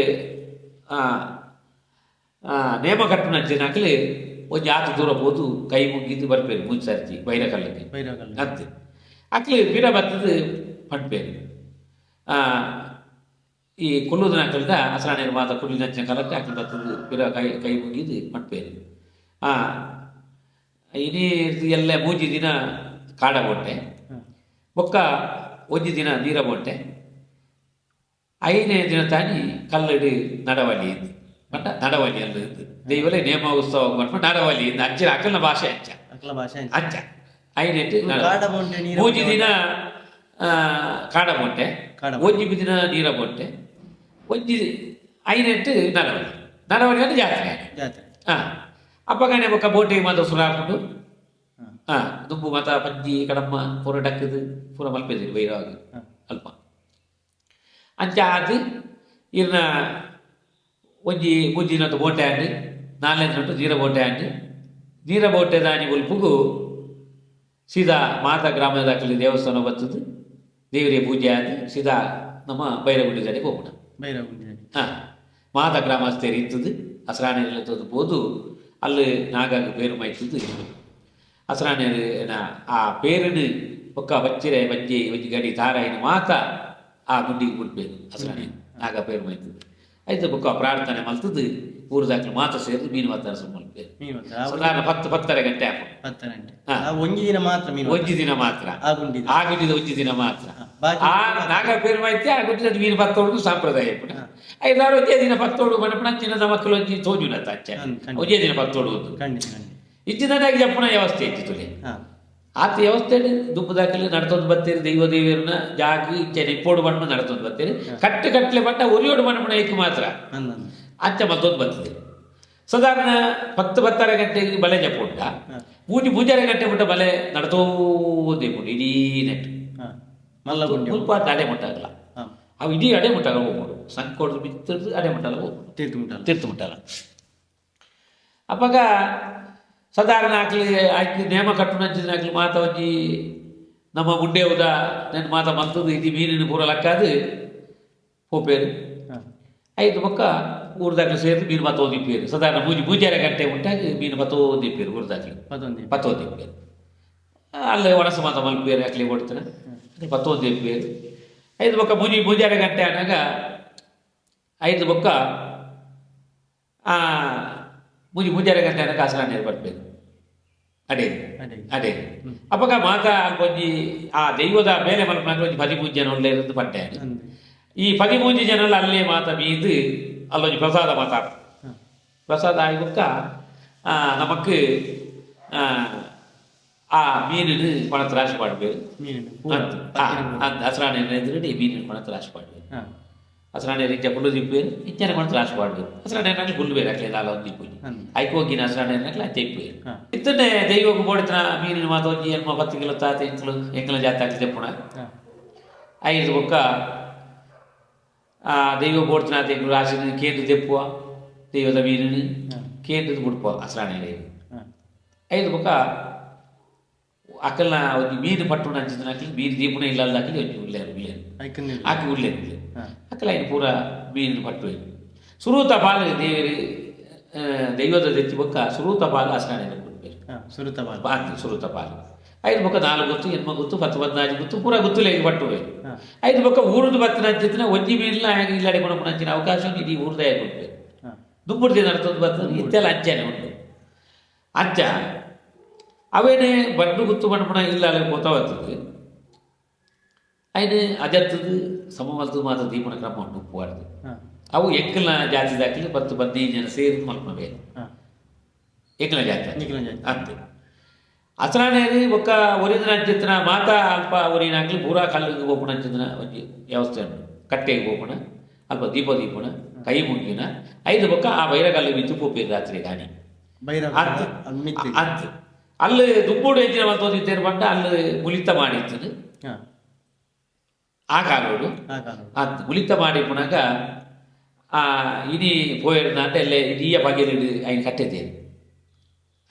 ನೇಮ ಕಟ್ಟುನಂಚಿನ ಅಕಲು ಒಂಜಿ ಆತು ದೂರ ಪೋದು ಕೈ ಮುಗಿದು ಬರ್ಪೇರು ಮೂಜಿ ಸರ್ತಿ ಬೈರಕಲ್ಲಿಗೆ. ಭೈರವಗಲ್ಲು. ಅಂದ್ ಅಕ್ಲು ಪಿರ ಬತ್ತದು ಪನ್ಪೇರು ಈ ಕುಲ್ಲುದನ ಅಕಲ್ದ ಅಸರಾಣಿ ಮಾತ ಕುಲ್ಲಿನಂಚಿನ ಕಲಕ್ಕೆ ಅಕ್ಲು ಬತ್ತದು ಪಿರ ಕೈ ಕೈ ಮುಗಿದು ಪನ್ಪೇರು. ಇನಿ ಎಲ್ಲೆ ಮೂಜಿ ದಿನ ಕಾಡ ಬೋಂಟೆ. ಬೊಕ್ಕ ಒಂಜಿ ದಿನ ನೀರ ಬೋಂಟೆ. ಐದನೇ ದಿನ ತಾನಿ ಕಲ್ಲಡಿ ನಡವಲಿ ಇಂದ್ ಪಂಡ ನಡವಲಿ ಅಲ್ಲ ಇಂದ್ ದೈವಲೇ ನೇಮ ಉತ್ಸವ ಪನ್ಪ ನಡವಲಿ ಇಂದ್ ಅಂಚಿನ ಅಕಲ್ನ ಭಾಷೆ ಅಂಚ. ಅಕ್ಲ ಭಾಷೆ ಅಂಚ. ಅಂಚ ಐನೆಟ್ ಕಾಡ ಬೋಂಟೆ, ನೀರ ಮೂಜಿ ದಿನ ಕಾಡ ಬೋಂಟೆ. ಕಾಡ. ಒಂಜಿ ದಿನ ನೀರ ಬೋಂಟೆ, ಒಂಜಿ ಐನೆಟ್ ನಡವಲಿ. ನಡವಲಿ ಅಂದ್ರೆ ಜಾತ್ರೆ. ಜಾತ್ರೆ. ಅಪ್ಪಗನೆ ಬೊಕ್ಕ ಬೋಟೆಗೆ ಮಾತ ಸುರಾಪುಂಡು. ದುಂಬು ಮಾತ ಪಂಜಿ ಕಡಮ್ಮ ಪೂರ ಡಕ್ಕದು ಪೂರ ಮಲ್ಪೆದಿರಿ ಬೈರವಾಗ. ಅಲ್ಪ ಅಂಚ ಆದ್ ಇರ್ನ ಒಂಜಿ ಮೂಜಿ ದಿನದ ಬೋಟೆ ಆಂಡ್, ನಾಲ್ನೇ ದಿನಟ್ಟು ನೀರ ಬೋಟೆ ಆಂಡ್. ನೀರ ಬೋಟೆ ದಾನಿ ಬೊಲ್ಪುಗು ಸೀದಾ ಮಾತಾ ಗ್ರಾಮದ ದೇವಸ್ಥಾನ ಬತ್ತದು, ದೇವರಿಗೆ ಪೂಜೆ ಆದ್ ಸೀದಾ ನಮ್ಮ ಬೈರಗುಂಡಿ ಕಡೆಗೆ ಹೋಗುಣ. ಬೈರಗುಂಡಿ. ಮಾತ ಗ್ರಾಮಸ್ಥರು ಇತ್ತದು ಅಸರಾಣಿ ತೋದು ಪೋದು ಅಲ್ಲಿ ನಾಗಾಗ ಪೇರು ಮಾಯ್ತದ್ದು. ಅಸರಾಣಿ ಆ ಪೇರುನು ಬೊಕ್ಕ ಬಚ್ಚಿರೆ ಬಜ್ಜೆ ಒಂಜಿ ಗಡಿ ತಾರಾಯಿನ ಮಾತ ಆ ಗುಂಡಿಗೆ ಬಿಡ್ಪೇರು. ಅಸರಾಣಿ ನಾಗ ಪೇರು ಮಾಯ್ತದ್ದು ಆಯ್ತು. ಬೊಕ್ಕ ಪ್ರಾರ್ಥನೆ ಮಲ್ತದ್ದು ಊರುದಾಕ್ಲು ಮಾತ ಸೇರಿದು ಮೀನು ಮಾತಾಡ ಮಲ್ಪೇರು. ಮೀನು ಮಾತ್ರ ಆ. ಸಾಧಾರಣ 10, 10:30 ಗಂಟೆ ಆಪುಂಡು. 10 ಗಂಟೆ. ಹಾ. ಆ ಒಂಜಿ ದಿನ ಮಾತ್ರ ಮೀನು? ಒಂಜಿ ದಿನ ಮಾತ್ರ. ಆ ಗುಂಡಿ? ಆ ಗುಂಡಿದ ಒಂಜಿ ದಿನ ಮಾತ್ರ. ಬಾಕಿ ಆ ನಾಗ ಪೇರು ಮಾಯ್ತಿ ಆ ಗುಂಡಿದ ಮೀನು ಪತ್ತೋಡು ಸಂಪ್ರದಾಯ ಇಪ್ಪುಂಡು. ಐದಾರು ಒಂಜೇ ದಿನ ಪತ್ತೋಡು ಪಂಡ ಚಿನ್ನದ ಮಕ್ಕಳು ಒಂಜಿ ತೋಜುನ ಅಂಚ. ಖಂಡಿತ. ಒಂಜೇ ದಿನ ಪತ್ತೋಡು ಒಂದು. ಖಂಡಿತ ಖಂಡಿತ. ಇಜ್ಜಿದಾಗಿ ಜಪ್ಪುನ ವ್ಯವಸ್ಥೆ ಇತ್ತು ತುಲೆ. ಆತ ವ್ಯವಸ್ಥೆ ದುಂಬು ದಾಖಲೆ ನಡ್ತೊಂದು ಬತ್ತೀರಿ. ದೈವ ದೇವಿಯರನ್ನ ಜಾಗ ಇಚ್ಚನೆ ಇಪ್ಪೋಡು ಬಣ್ಣ ನಡ್ತೊಂದು ಬತ್ತೀರಿ. ಕಟ್ಟು ಕಟ್ಲೆ ಬಣ್ಣ ಒರಿಯೋಡು ಬಣ್ಣ ಏಕ್ ಮಾತ್ರ. ಅಂದ. ಅಂಚ ಮತ್ತೊಂದು ಬರ್ತದೆ. ಸಾಧಾರಣ 10, 10:30 ಗಂಟೆಗೆ ಬಲೆ ಜಪ್ಪುಂಡ. ಮೂಜಿ ಮೂಜರೆ ಗಂಟೆ ಬಿಟ್ಟ ಬಲೆ ನಡ್ತೋದೇ ಉಂಟು ಇಡೀ ನೆಟ್. ಮಲ್ಲ ಗುಂಡಿ. ಮುಲ್ಪ ಅಡೆ ಮುಟ್ಟಾಗಲ್ಲ. ಅವು ಇಡೀ ಅಡೆ ಮುಟ್ಟಾಗ ಹೋಗ್ಬೋದು. ಸಂಕೋಡ್ದು ಬಿತ್ತದು ಅಡೆ ಮುಟ್ಟಲ್ಲ ಹೋಗ್ಬೋದು. ತೀರ್ಥ ಮುಟ್ಟಲ್ಲ. ತೀರ್ಥ ಮುಟ್ಟಲ್ಲ. ಅಪ್ಪಗ ಸಾಧಾರಣ ಆಕ್ಲಿ ಆಕಿ ನೇಮ ಕಟ್ಟುನಂಚಿನ ಆಕ್ಲಿ ಮಾತ ಒಂಜಿ ನಮ್ಮ ಮುಂಡೆ ಉದ ನೆನ್ ಮಾತ ಮಲ್ತದು ಇಡೀ ಮೀನಿನ ಪೂರ ಲಕ್ಕಾದು ಪೋಪೇರು. ಐದು ಬೊಕ್ಕ ಊರ್ದಾಕ್ಲು ಸೇರಿ ಮೀನು ಮತ್ತೊಂದು ದಿಪ್ಪೇರು. ಸಾಧಾರಣ ಮೂಜಿ ಮೂಜರೆ ಗಂಟೆ ಉಂಟಾಗಿ ಮೀನು ಮತ್ತೊಂದು ದಿಪ್ಪೇರು ಊರ್ದಾಕ್ಲು. ಪತ್ತೊಂದು. ಪತ್ತೊಂದು ದಿಪ್ಪೇರು. ಅಲ್ಲೇ ಒಣಸು ಮಾತ ಮಲ್ಪೇರು ಅಕ್ಲಿ ಕೊಡ್ತಾರೆ ಪತ್ತೊಂದು ದಿಪ್ಪೇರು. ಐದು ಬೊಕ್ಕ ಮೂಜಿ ಮೂಜರೆ ಗಂಟೆ ಆನಾಗ ಐದು ಬೊಕ್ಕ ಆ ಮೂಜಿ ಮೂಜರೆ ಗಂಟೆ ಆನಾಗ ಕಾಸರ ನೀರು ಬರ್ಪೇರು ಅಡೇ. ಅದೇ. ಅದೇ ಅಪ್ಪಗ ಮಾತ ಒಂಜಿ ಆ ದೈವದ ಬೇಲೆ ಮಲ್ಪನಾಗ ಒಂಜಿ 13 ಜನ ಒಳ್ಳೆ ಪಟ್ಟೆ. ಅಂದ್. ಈ 13 ಜನ ಅಲ್ಲೇ ಮಾತ ಮೀದು ಅಲ್ಲೊಂಜಿ ಪ್ರಸಾದ ಮಾತ. ಪ್ರಸಾದ ಆಗಿ ಬೊಕ್ಕ ನಮಕ್ ಆ ಮೀನಿನ ಪಣತ್ ರಾಶಿ ಮಾಡಬೇಕು. ಮೀನಿನ ಪೂರ. ಹಸರಾಣೆ ಎದುರುಗಡೆ ಮೀನಿನ ಪಣತ್ ರಾಶಿ ಮಾಡಬೇಕು. ಹಸರಾಣೆ ಇಂಚ ಕುಳ್ಳು ದಿಪ್ಪೇರು ಇಂಚನೆ ಪಣತ್ ರಾಶಿ ಮಾಡಬೇಕು. ಹಸರಾಣೆ ನಾಕ್ಲಿ ಗುಲ್ಲು ಬೇರೆ ಹಾಕ್ಲಿ ದಾಲ ಒಂದು ದಿಪ್ಪು. ಐಕ್ ಹೋಗಿನ ಹಸರಾಣೆ ನಾಕ್ಲಿ ಅಂಚೆ ಇಪ್ಪೇರು. ಇತ್ತನೆ ದೈವಕ್ಕೆ ಬೋಡಿತನ ಮೀನಿನ ಮಾತ ಒಂಜಿ ಎನ್ಮ 10 ಕಿಲೋ ತಾತ ಎಂಕ್ಲು ಎಂಕ್ಲ ಜಾತಿ ಹಾಕಿ ತೆಪ್ಪುಣ. ಐದು ಬೊಕ್ಕ ಆ ದೈವ ಬೋಡ್ತನ ಎಂಕ್ಲು ರಾಶಿನ ಕೇಂದ್ರ ತೆಪ್ಪುವ ದೈವದ ಮೀನಿನ ಕೇಂದ್ರದ ಬುಡ್ಪುವ ಹಸರಾಣೆ. ಐದು ಬೊಕ್ಕ ಅಕಲ್ನ ಒಂಜಿ ಮೀನು ಪಟ್ಟುನ ಅಂಚಿನ ಅಕ್ಲಿ ಮೀನು ದೀಪುನ ಇಲ್ಲ ಅಕ್ಲಿ ಒಂಜಿ ಉಲ್ಲೇರು ಉಲ್ಲೇರು. ಐಕಂದಿಲ್ಲ. ಆಕಿ ಉಲ್ಲೇರು ಉಲ್ಲೇರು. ಅಕಲ ಐನು ಪೂರ ಮೀನು ಪಟ್ಟು ಸುರೂತ ಪಾಲು ದೇವರು ದೈವದ ದೆತ್ತಿ ಬೊಕ್ಕ ಸುರೂತ ಪಾಲು ಹಸರಾಣೆ ಕೊಡ್ಬೇಕು. ಸುರುತ ಬಾಲ್. ಬಾಂತಿ ಸುರೂತ ಪಾಲು. ಐದು ಬೊಕ್ಕ ನಾಲ್ಕು ಗೊತ್ತು ಎನ್ಮ ಗೊತ್ತು 10 14 ಗೊತ್ತು ಪೂರ ಗೊತ್ತುಲೇಗೆ ಪಟ್ಟುವೆ. ಐದು ಬೊಕ್ಕ ಊರುದು ಬತ್ತಿನ ಅಂಚಿನ ಒಂಜಿ ಮೀನಿನ ಇಲ್ಲಡೆ ಕೊಡಪುನ ಅಂಚಿನ ಅವಕಾಶ ಇಡೀ ಊರ್ದಾಯ ಕೊಡ್ಬೇಕು. ದುಂಬುಡ್ದಿ ನಡ್ತೊಂದು ಬರ್ತದೆ ಇತ್ತೆಲ್ಲ ಅಂಚನೆ ಉಂಟು. ಅಂಚ ಅವೇನೆ ಬಡ್ಡು ಗುತ್ತು ಬಣ್ಣಪುಣ ಇಲ್ಲ ಅಲ್ಲಿ ಪೋತ ಬರ್ತದೆ. ಅಯ್ನ ಅಜತ್ತದು ಸಮಮಲ್ತದ ಮಾತ್ರ ದೀಪನ ಕ್ರಮ ಉಂಟು ಉಪ್ಪುವಾರ್ದು. ಅವು ಎಂಕಲ್ನ ಜಾತಿ ದಾಖಲೆ 10 15 ಜನ ಸೇರಿದು ಮಲ್ಪನ ಬೇರೆ. ಎಂಕಲ್ನ ಜಾತಿ. ನಿಖಿಲ ಜಾತಿ. ಅಂತೆ ಅಸರಾಣೇರಿ ಬೊಕ್ಕ ಒರಿದಿನ ಅಂಚಿತ್ತಿನ ಮಾತಾ ಅಲ್ಪ ಒರಿನ ಹಾಕ್ಲಿ ಪೂರಾ ಕಲ್ಲಿಗೆ ಬೋಪುಣ ಅಂಚಿತ್ತಿನ ಒಂಜಿ ವ್ಯವಸ್ಥೆ ಉಂಟು. ಕಟ್ಟೆಗೆ ಬೋಪುಣ ಅಲ್ಪ ದೀಪ ದೀಪುಣ ಕೈ ಮುಗಿನ ಐದು ಬೊಕ್ಕ ಆ ಬೈರಗಲ್ಲು ಬಿತ್ತು ಪೋಪೇರು ರಾತ್ರಿ ಕಾಣಿ. ಬೈರವ. ಅಂತ್. ಮಿತ್ತಿ. ಅಂತ್ ಅಲ್ಲಿ ದುಂಬುಡು ಹೆಚ್ಚಿನ ಮಲ್ತೊಂದಿತ್ತೇರು ಪಂಡ ಅಲ್ಲಿ ಮುಲಿತ ಮಾಡಿತ್ತು. ಆ ಕಾಲೋಡು. ಆ ಕಾಲ. ಅಂತ್ ಮುಲಿತ ಮಾಡಿ ಪುನಗ ಆ ಇನಿ ಪೋಯರ್ನಾಂಡ ಎಲ್ಲೆ ಇಡಿಯ ಬಗೆಲಿಡು ಐನ್ ಕಟ್ಟೆದ್ದೇನೆ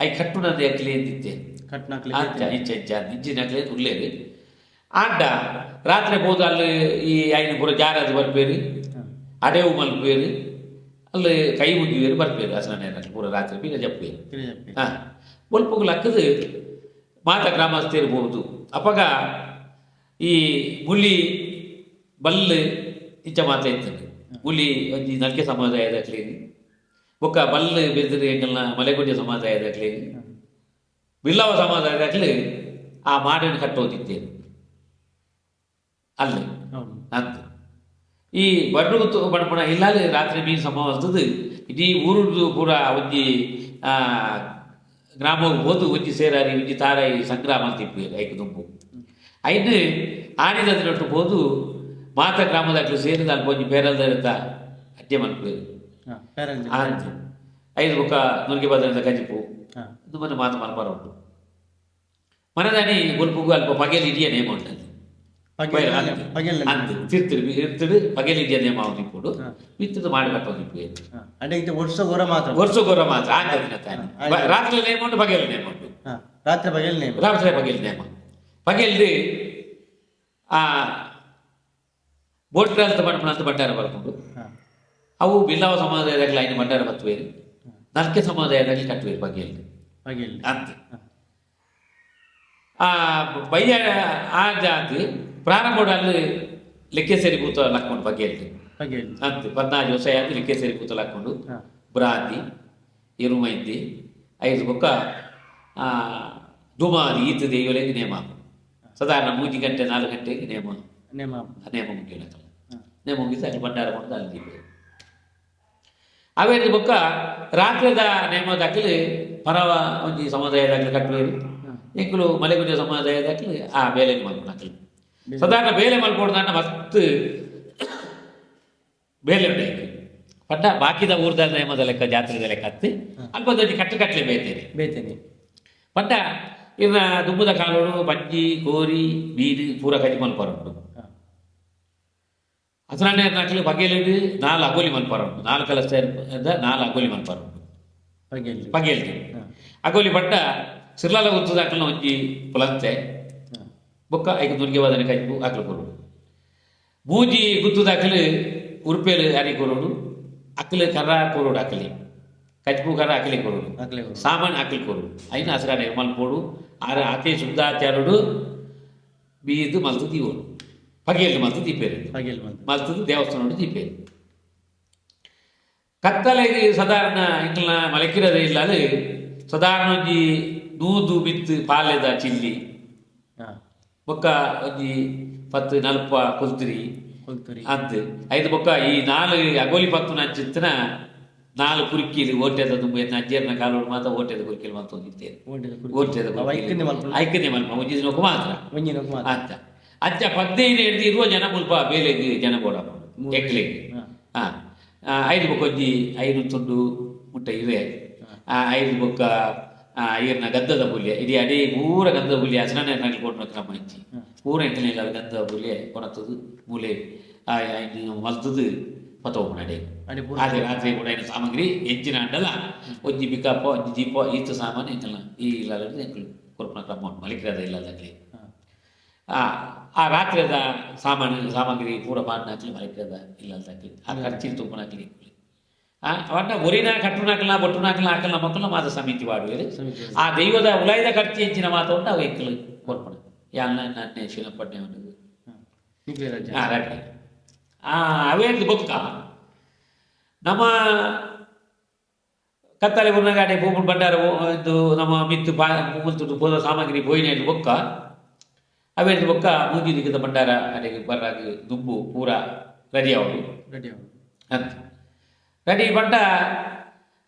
I ಕಟ್ಟುನಂದು ಎಕ್ಲೆ ಎಂದಿತ್ತೇನೆ. ಕಟ್ನಾಕ್ಲಿ. ಅಂಚ ಇಂಚ ಇಂಚ ಇಂಚಿನಕ್ಲೆ ಉಲ್ಲೇರು ಆಂಡ ರಾತ್ರಿ ಪೋದು ಅಲ್ಲಿ ಈ ಐನು ಪೂರ ಜಾರದು ಬರ್ಪೇರು. ಅಡೇವು ಮಲ್ಪೇರು ಅಲ್ಲಿ ಕೈ ಮುಗಿವೇರು ಬರ್ಪೇರು ಅಸನ ಪೂರ ರಾತ್ರಿ ಬೀಗ ಜಪ್ಪೇರು. ತಿರುಜಪ್ಪಿ. ಬೊಲ್ಪುಗು ಲಕ್ಕದು ಮಾತ ಗ್ರಾಮಸ್ಥರು ಬೋದು. ಅಪಗ ಈ ಮುಲಿ ಬಲ್ಲು ಇಂಚ ಮಾತ ಇತ್ತಂಡು. ಮುಲಿ ಒಂಜಿ ನಲ್ಕೆ ಸಮುದಾಯದಕ್ಲೆಗ್, ಬೊಕ್ಕ ಬಲ್ಲು ಬೆದರು ಎಂಕಲ್ನ ಮಲೆಗುಡ್ಡೆ ಸಮುದಾಯದಕ್ಲೆಗ್. ಬಿಲ್ಲವ ಸಮಾಜದಾಗಲಿ ಆ ಮಾಡನ್ನು ಕಟ್ಟೋದಿದ್ದೇನೆ ಅಲ್ಲಿ. ಅಂತ ಈ ಬಡ್ಡುಗುತ್ತು ಬಡ್ಪಣ ಇಲ್ಲಾಲಿ ರಾತ್ರಿ ಮೀನು ಸಂಭವಿಸ್ತದೆ. ಇಡೀ ಊರುದು ಪೂರ ಒಂಜಿ ಗ್ರಾಮಗ್ ಪೋದು ಒಂಜಿ ಸೇರಾರಿ ಒಂಜಿ ತಾರಾಯಿ ಸಂಗ್ರಾಮ ತಿಪ್ಪು ಐಕ್ ದುಂಬು ಐನ್ ಆನಿದ ದಿನೊಟ್ಟು ಪೋದು ಮಾತ ಗ್ರಾಮದಾಕ್ಲು ಸೇರಿದ ಅಲ್ಪ ಒಂಜಿ ಪೇರಲ್ದ ಅಡ್ಡೆ ಮಲ್ಪುವೆರ್. ಆಂದ್ ಐದು ಬೊಕ್ಕ ನುರ್ಗೆ ಬದಲಿದ ಕಜಿಪು ಇದು ಮನೆ ಮಾತು ಮಲ್ಪರ ಉಂಟು. ಮನದಾನಿ ಬೊಲ್ಪುಗು ಅಲ್ಪ ಪಗೆಲ್ ಇಡಿಯ ನೇಮ ಉಂಟು. ಅಂದ್ ತಿರ್ತುಡು ಇರ್ತುಡು ಪಗೆಲ್ ಇಡಿಯ ನೇಮ ಇಪ್ಪುಡು ಬಿತ್ತುದು ಮಾಡಿ ಕಟ್ಟೋದು ಇಪ್ಪು. అంటే ಇದು ವರ್ಷ ಗೊರ ಮಾತ್ರ. ವರ್ಷ ಗೊರ ಮಾತ್ರ ಆಂದ ದಿನ ತಾನೆ. ರಾತ್ರಿ ನೇಮ ಉಂಟು, ಪಗೆಲ್ ನೇಮ ಉಂಟು. ರಾತ್ರಿ ಪಗೆಲ್ ನೇಮ. ರಾತ್ರಿ ಪಗೆಲ್ ನೇಮ. ಪಗೆಲ್ದು ಆ ಬೋಟ್ ಅಂತ ಪಂಪಣ ಭಂಡಾರ ಬರ್ಕೊಂಡು ಅವು ಬಿಲ್ಲವ ಸಮಾಜದಾಗಲಿ ಐನು ಭಂಡಾರ ಬತ್ತುವೇರು, ನಲ್ಕೆ ಸಮಾಜದಾಗಲಿ ಕಟ್ಟುವೇರು ಪಗೆಲ್ದು. ಪಗೆಲ್ ಅಂತ ಆ ಬಯ್ಯ ಆ ಜಾತಿ ಪ್ರಾರಂಭ ಅಲ್ಲಿ ಲೆಕ್ಕೆಸರಿ ಭೂತ ಲಕ್ಕೊಂಡು ಪಗೆಲ್ದು. ಪಗೆಲ್ ಅಂತ 14 ವರ್ಷ ಆಯ್ತು ಲೆಕ್ಕೆಸರಿ ಭೂತ ಲಕ್ಕೊಂಡು ಬ್ರಾಂದಿ ಎರುಮೈಂದಿ ಐದು ಬೊಕ್ಕ ದುಮಾದಿ ಈತ ದೈವಲೆಗೆ ನೇಮ. ಸಾಧಾರಣ 3 ಗಂಟೆ 4 ಗಂಟೆಗೆ ನೇಮ. ನೇಮ. ನೇಮ ಮುಗಿಯಲ್ಲ. ನೇಮ ಮುಗಿಸಿ ಅಲ್ಲಿ ಭಂಡಾರ ಕೊಂಡು ಅಲ್ಲಿ ದೀಪ ಅವೇನು ಬೊಕ್ಕ ರಾತ್ರಿದ ನೇಮ ದಾಖಲೆ ಪರವ ಒಂಜಿ ಸಮುದಾಯ ದಾಖಲೆ ಕಟ್ಟುವೇರು. ಎಂಕುಲು ಮಲೆಗುಂಜ ಸಮುದಾಯ ದಾಖಲೆ ಆ ಬೇಲೆ ಮಲ್ಪುನ ಅಕ್ಲು ಸಾಧಾರಣ ಬೇಲೆ ಮಲ್ಪೊಡ್ದಾಂಡ ಮಸ್ತ್ ಬೇಲೆ ಉಂಟು. ಪಂಡ ಬಾಕಿದ ಊರ್ದ ನೇಮದ ಲೆಕ್ಕ ಜಾತ್ರೆದ ಲೆಕ್ಕ ಅತ್ತು ಅಲ್ಪ ಒಂಜಿ ಕಟ್ಟು ಕಟ್ಟಲೆ ಬೇತೇನೆ. ಬೇತೇನೆ. ಪಂಡ ಇನ್ನ ದುಂಬುದ ಕಾಲೋಡು ಪಂಜಿ ಕೋರಿ ಮೀನು ಪೂರ ಕಜಿ ಮಲ್ಪರ ಉಂಟು. ಅಸರಾಣೆ ನಕಲು ಪಗೆಲಿಡು 4 ಅಗೋಲಿ ಮಲ್ಪರ ಉಂಟು. 4 ಕಲಸ 4 ಅಗೋಲಿ ಮಲ್ಪರ ಉಂಟು. ಪಗೆಲ್. ಪಗೆಲ್ದು ಅಗೋಲಿ ಪಂಡ ಸಿರ್ಲಾಲ ಗುತ್ತದಾಕಲ್ನ ಒಂಜಿ ಪುಲಂತೆ ಬೊಕ್ಕ ಐಕ್ ನುರ್ಗೆ ವಾದನೆ ಕಜ್ಬು ಅಕ್ಲು ಕೊರೋಡು. ಮೂಜಿ ಗುತ್ತುದಾಕಲು ಉರುಪೇಲು ಅರಿ ಕೊರೋಡು, ಅಕ್ಲು ಕರ್ರ ಕೊರೋಡು, ಅಕ್ಲಿ ಕಜ್ಬು ಕರ್ರ ಅಕ್ಲಿ ಕೊರೋಡು, ಸಾಮಾನು ಅಕ್ಲಿ ಕೊರೋಡು. ಐನ ಅಸರಾಣೆ ಮಲ್ಪೋಡು ಆರ ಅತಿ ಶುದ್ಧಾಚಾರುಡು ಬೀದು ಮಲ್ತು ದೀವೋಡು ಪಗೆಲ್ ಮಲ್ತು ದೀಪೇರು. ಪಗೆಲ್ ಮಲ್ತದ್ದು ದೇವಸ್ಥಾನ ದೀಪೇರು. ಕತ್ತಲೆಗೆ ಸಾಧಾರಣ ಇಂಕ್ಲ ಮಲಕಿರದ ಇಲ್ಲ. ಅದು ಸಾಧಾರಣ ಒಂಜಿ ನೂದು ಬಿತ್ತು ಪಾಲೆದ ಚಿಲ್ಲಿ ಬೊಕ್ಕ ಒಂಜಿ 10 ನಲ್ಪ ಕೊಲ್ತಿರಿ. ಕೊಲ್ತುರಿ. ಅಂದ್ ಐದು ಬೊಕ್ಕ ಈ 4 ಅಗೋಲಿ ಪತ್ತು ನಂಚಿತ್ತಿನ 4 ಕುರಿಕಿಲಿ ಓಟೆದ ತುಂಬ ಅಜ್ಜೇರ್ನ ಕಾಲೋಡು ಮಾತ್ರ ಓಟೆದ ಕುರಿಕಿಲಿ ಮಾತ್ರ ಒಂದಿತ್ತೇನೆ. ಓಟೆದ ಐಕನೆ ಮಲ್ಪ ಒಂಜಿ ದಿನಕ್ಕೂ ಮಾತ್ರ. ಒಂಜಿ ದಿನಕ್ಕೂ ಮಾತ್ರ. ಅಂತ ಅಜ್ಜ 15 ಹಿಡ್ದು ಇರುವ ಜನ ಮುಲ್ಪ ಬೇಲೆಗ್ ಜನ ಬೋಡ ಎಕ್ಲೆಗ್. ಐದು ಬೊಕ್ಕ ಒಂಜಿ 5 ತುಂಡು ಮುಟ್ಟ ಇವೆ. ಐದು ಬೊಕ್ಕ ಈರ್ನ ಗದ್ದದ ಬುಲ್ಯ ಇಡೀ ಅಡೀ ಪೂರ ಗಂಧದ ಬುಲ್ಯ ಹಸನಾನೆ ಕೊಟ್ಟು ಕ್ರಮ ಇಜ್ಜಿ ಪೂರ ಎಂಕಲ್ನ ಗಂಧದ ಬುಲ್ಯ ಕೊನತ್ತದು ಮೂಲೆ ಮಲ್ತದು ಪತ್ತೋಪುನ ಅಡೆ. ಅದೇ ರಾತ್ರಿ ಕೂಡ ಐನ ಸಾಮಗ್ರಿ ಎಂಚಿನ ಅಂಡಲ ಒಂಜಿ ಪಿಕಪ್ ಒಂಜಿ ಜೀಪ ಈತ ಸಾಮಾನು ಎಂಕಲ್ನ ಈ ಇಲ್ಲದ ಎಂಕಲ್ ಕೊರ್ಪುನ ಕ್ರಮ ಉಂಟು ಮಲಿಕ್ರದ ಇಲ್ಲದಾಗಲಿ. ಆ ರಾತ್ರಿದ ಸಾಮಾನು ಸಾಮಗ್ರಿ ಪೂರ ಪಾಡ್ನಾಕ್ಲಿ ಮಲಿಕ್ರದ ಇಲ್ಲದಾಗಲಿ ಆ ಖರ್ಚಿನ ತುಪ್ಪನಾಕ್ಲಿ. ಅವನ್ನ ಒರಿನ ಕಟ್ಟುನಾಕಲ ಬೊಟ್ಟುನಾಕಲ ಆಕಲ್ನ ಮಕ್ಕಳ ಮಾತ ಸಮಿತಿ ವಾಡುವೇರು. ಆ ದೈವದ ಉಲಾಯ್ದ ಖರ್ಚು ಹೆಚ್ಚಿನ ಮಾತ ಉಂಟು ಅವು ಎಂಕಲ್ ಕೊರ್ಪಣ ಯಾಲ್ನ ನನ್ನೆ ಶಿಲಪಟ್ಟೆ ಉಂಟು. ಅವೇಂದು ಬೊಕ್ಕ ನಮ್ಮ ಕತ್ತಲೆ ಬುರ್ನಗಾಡೆ ಪೂಪುನ್ ಭಂಡಾರ ಇದು ನಮ್ಮ ಮಿತ್ತು ಪಾ ಮುಲ್ತುಡು ಪೋದ ಸಾಮಗ್ರಿ ಪೋಯಿನ ಬೊಕ್ಕ ಅವೇಂದು ಬೊಕ್ಕ ಮೂಜಿ ದಿಕ್ಕದ ಭಂಡಾರ ಅಡೆಗೆ ಬರ್ರಾಗ ದುಂಬು ಪೂರ ರೆಡಿ ಆವಡು. ರೆಡಿ ಆವಡು ಅಂತ ರೆಡಿ ಪಂಡ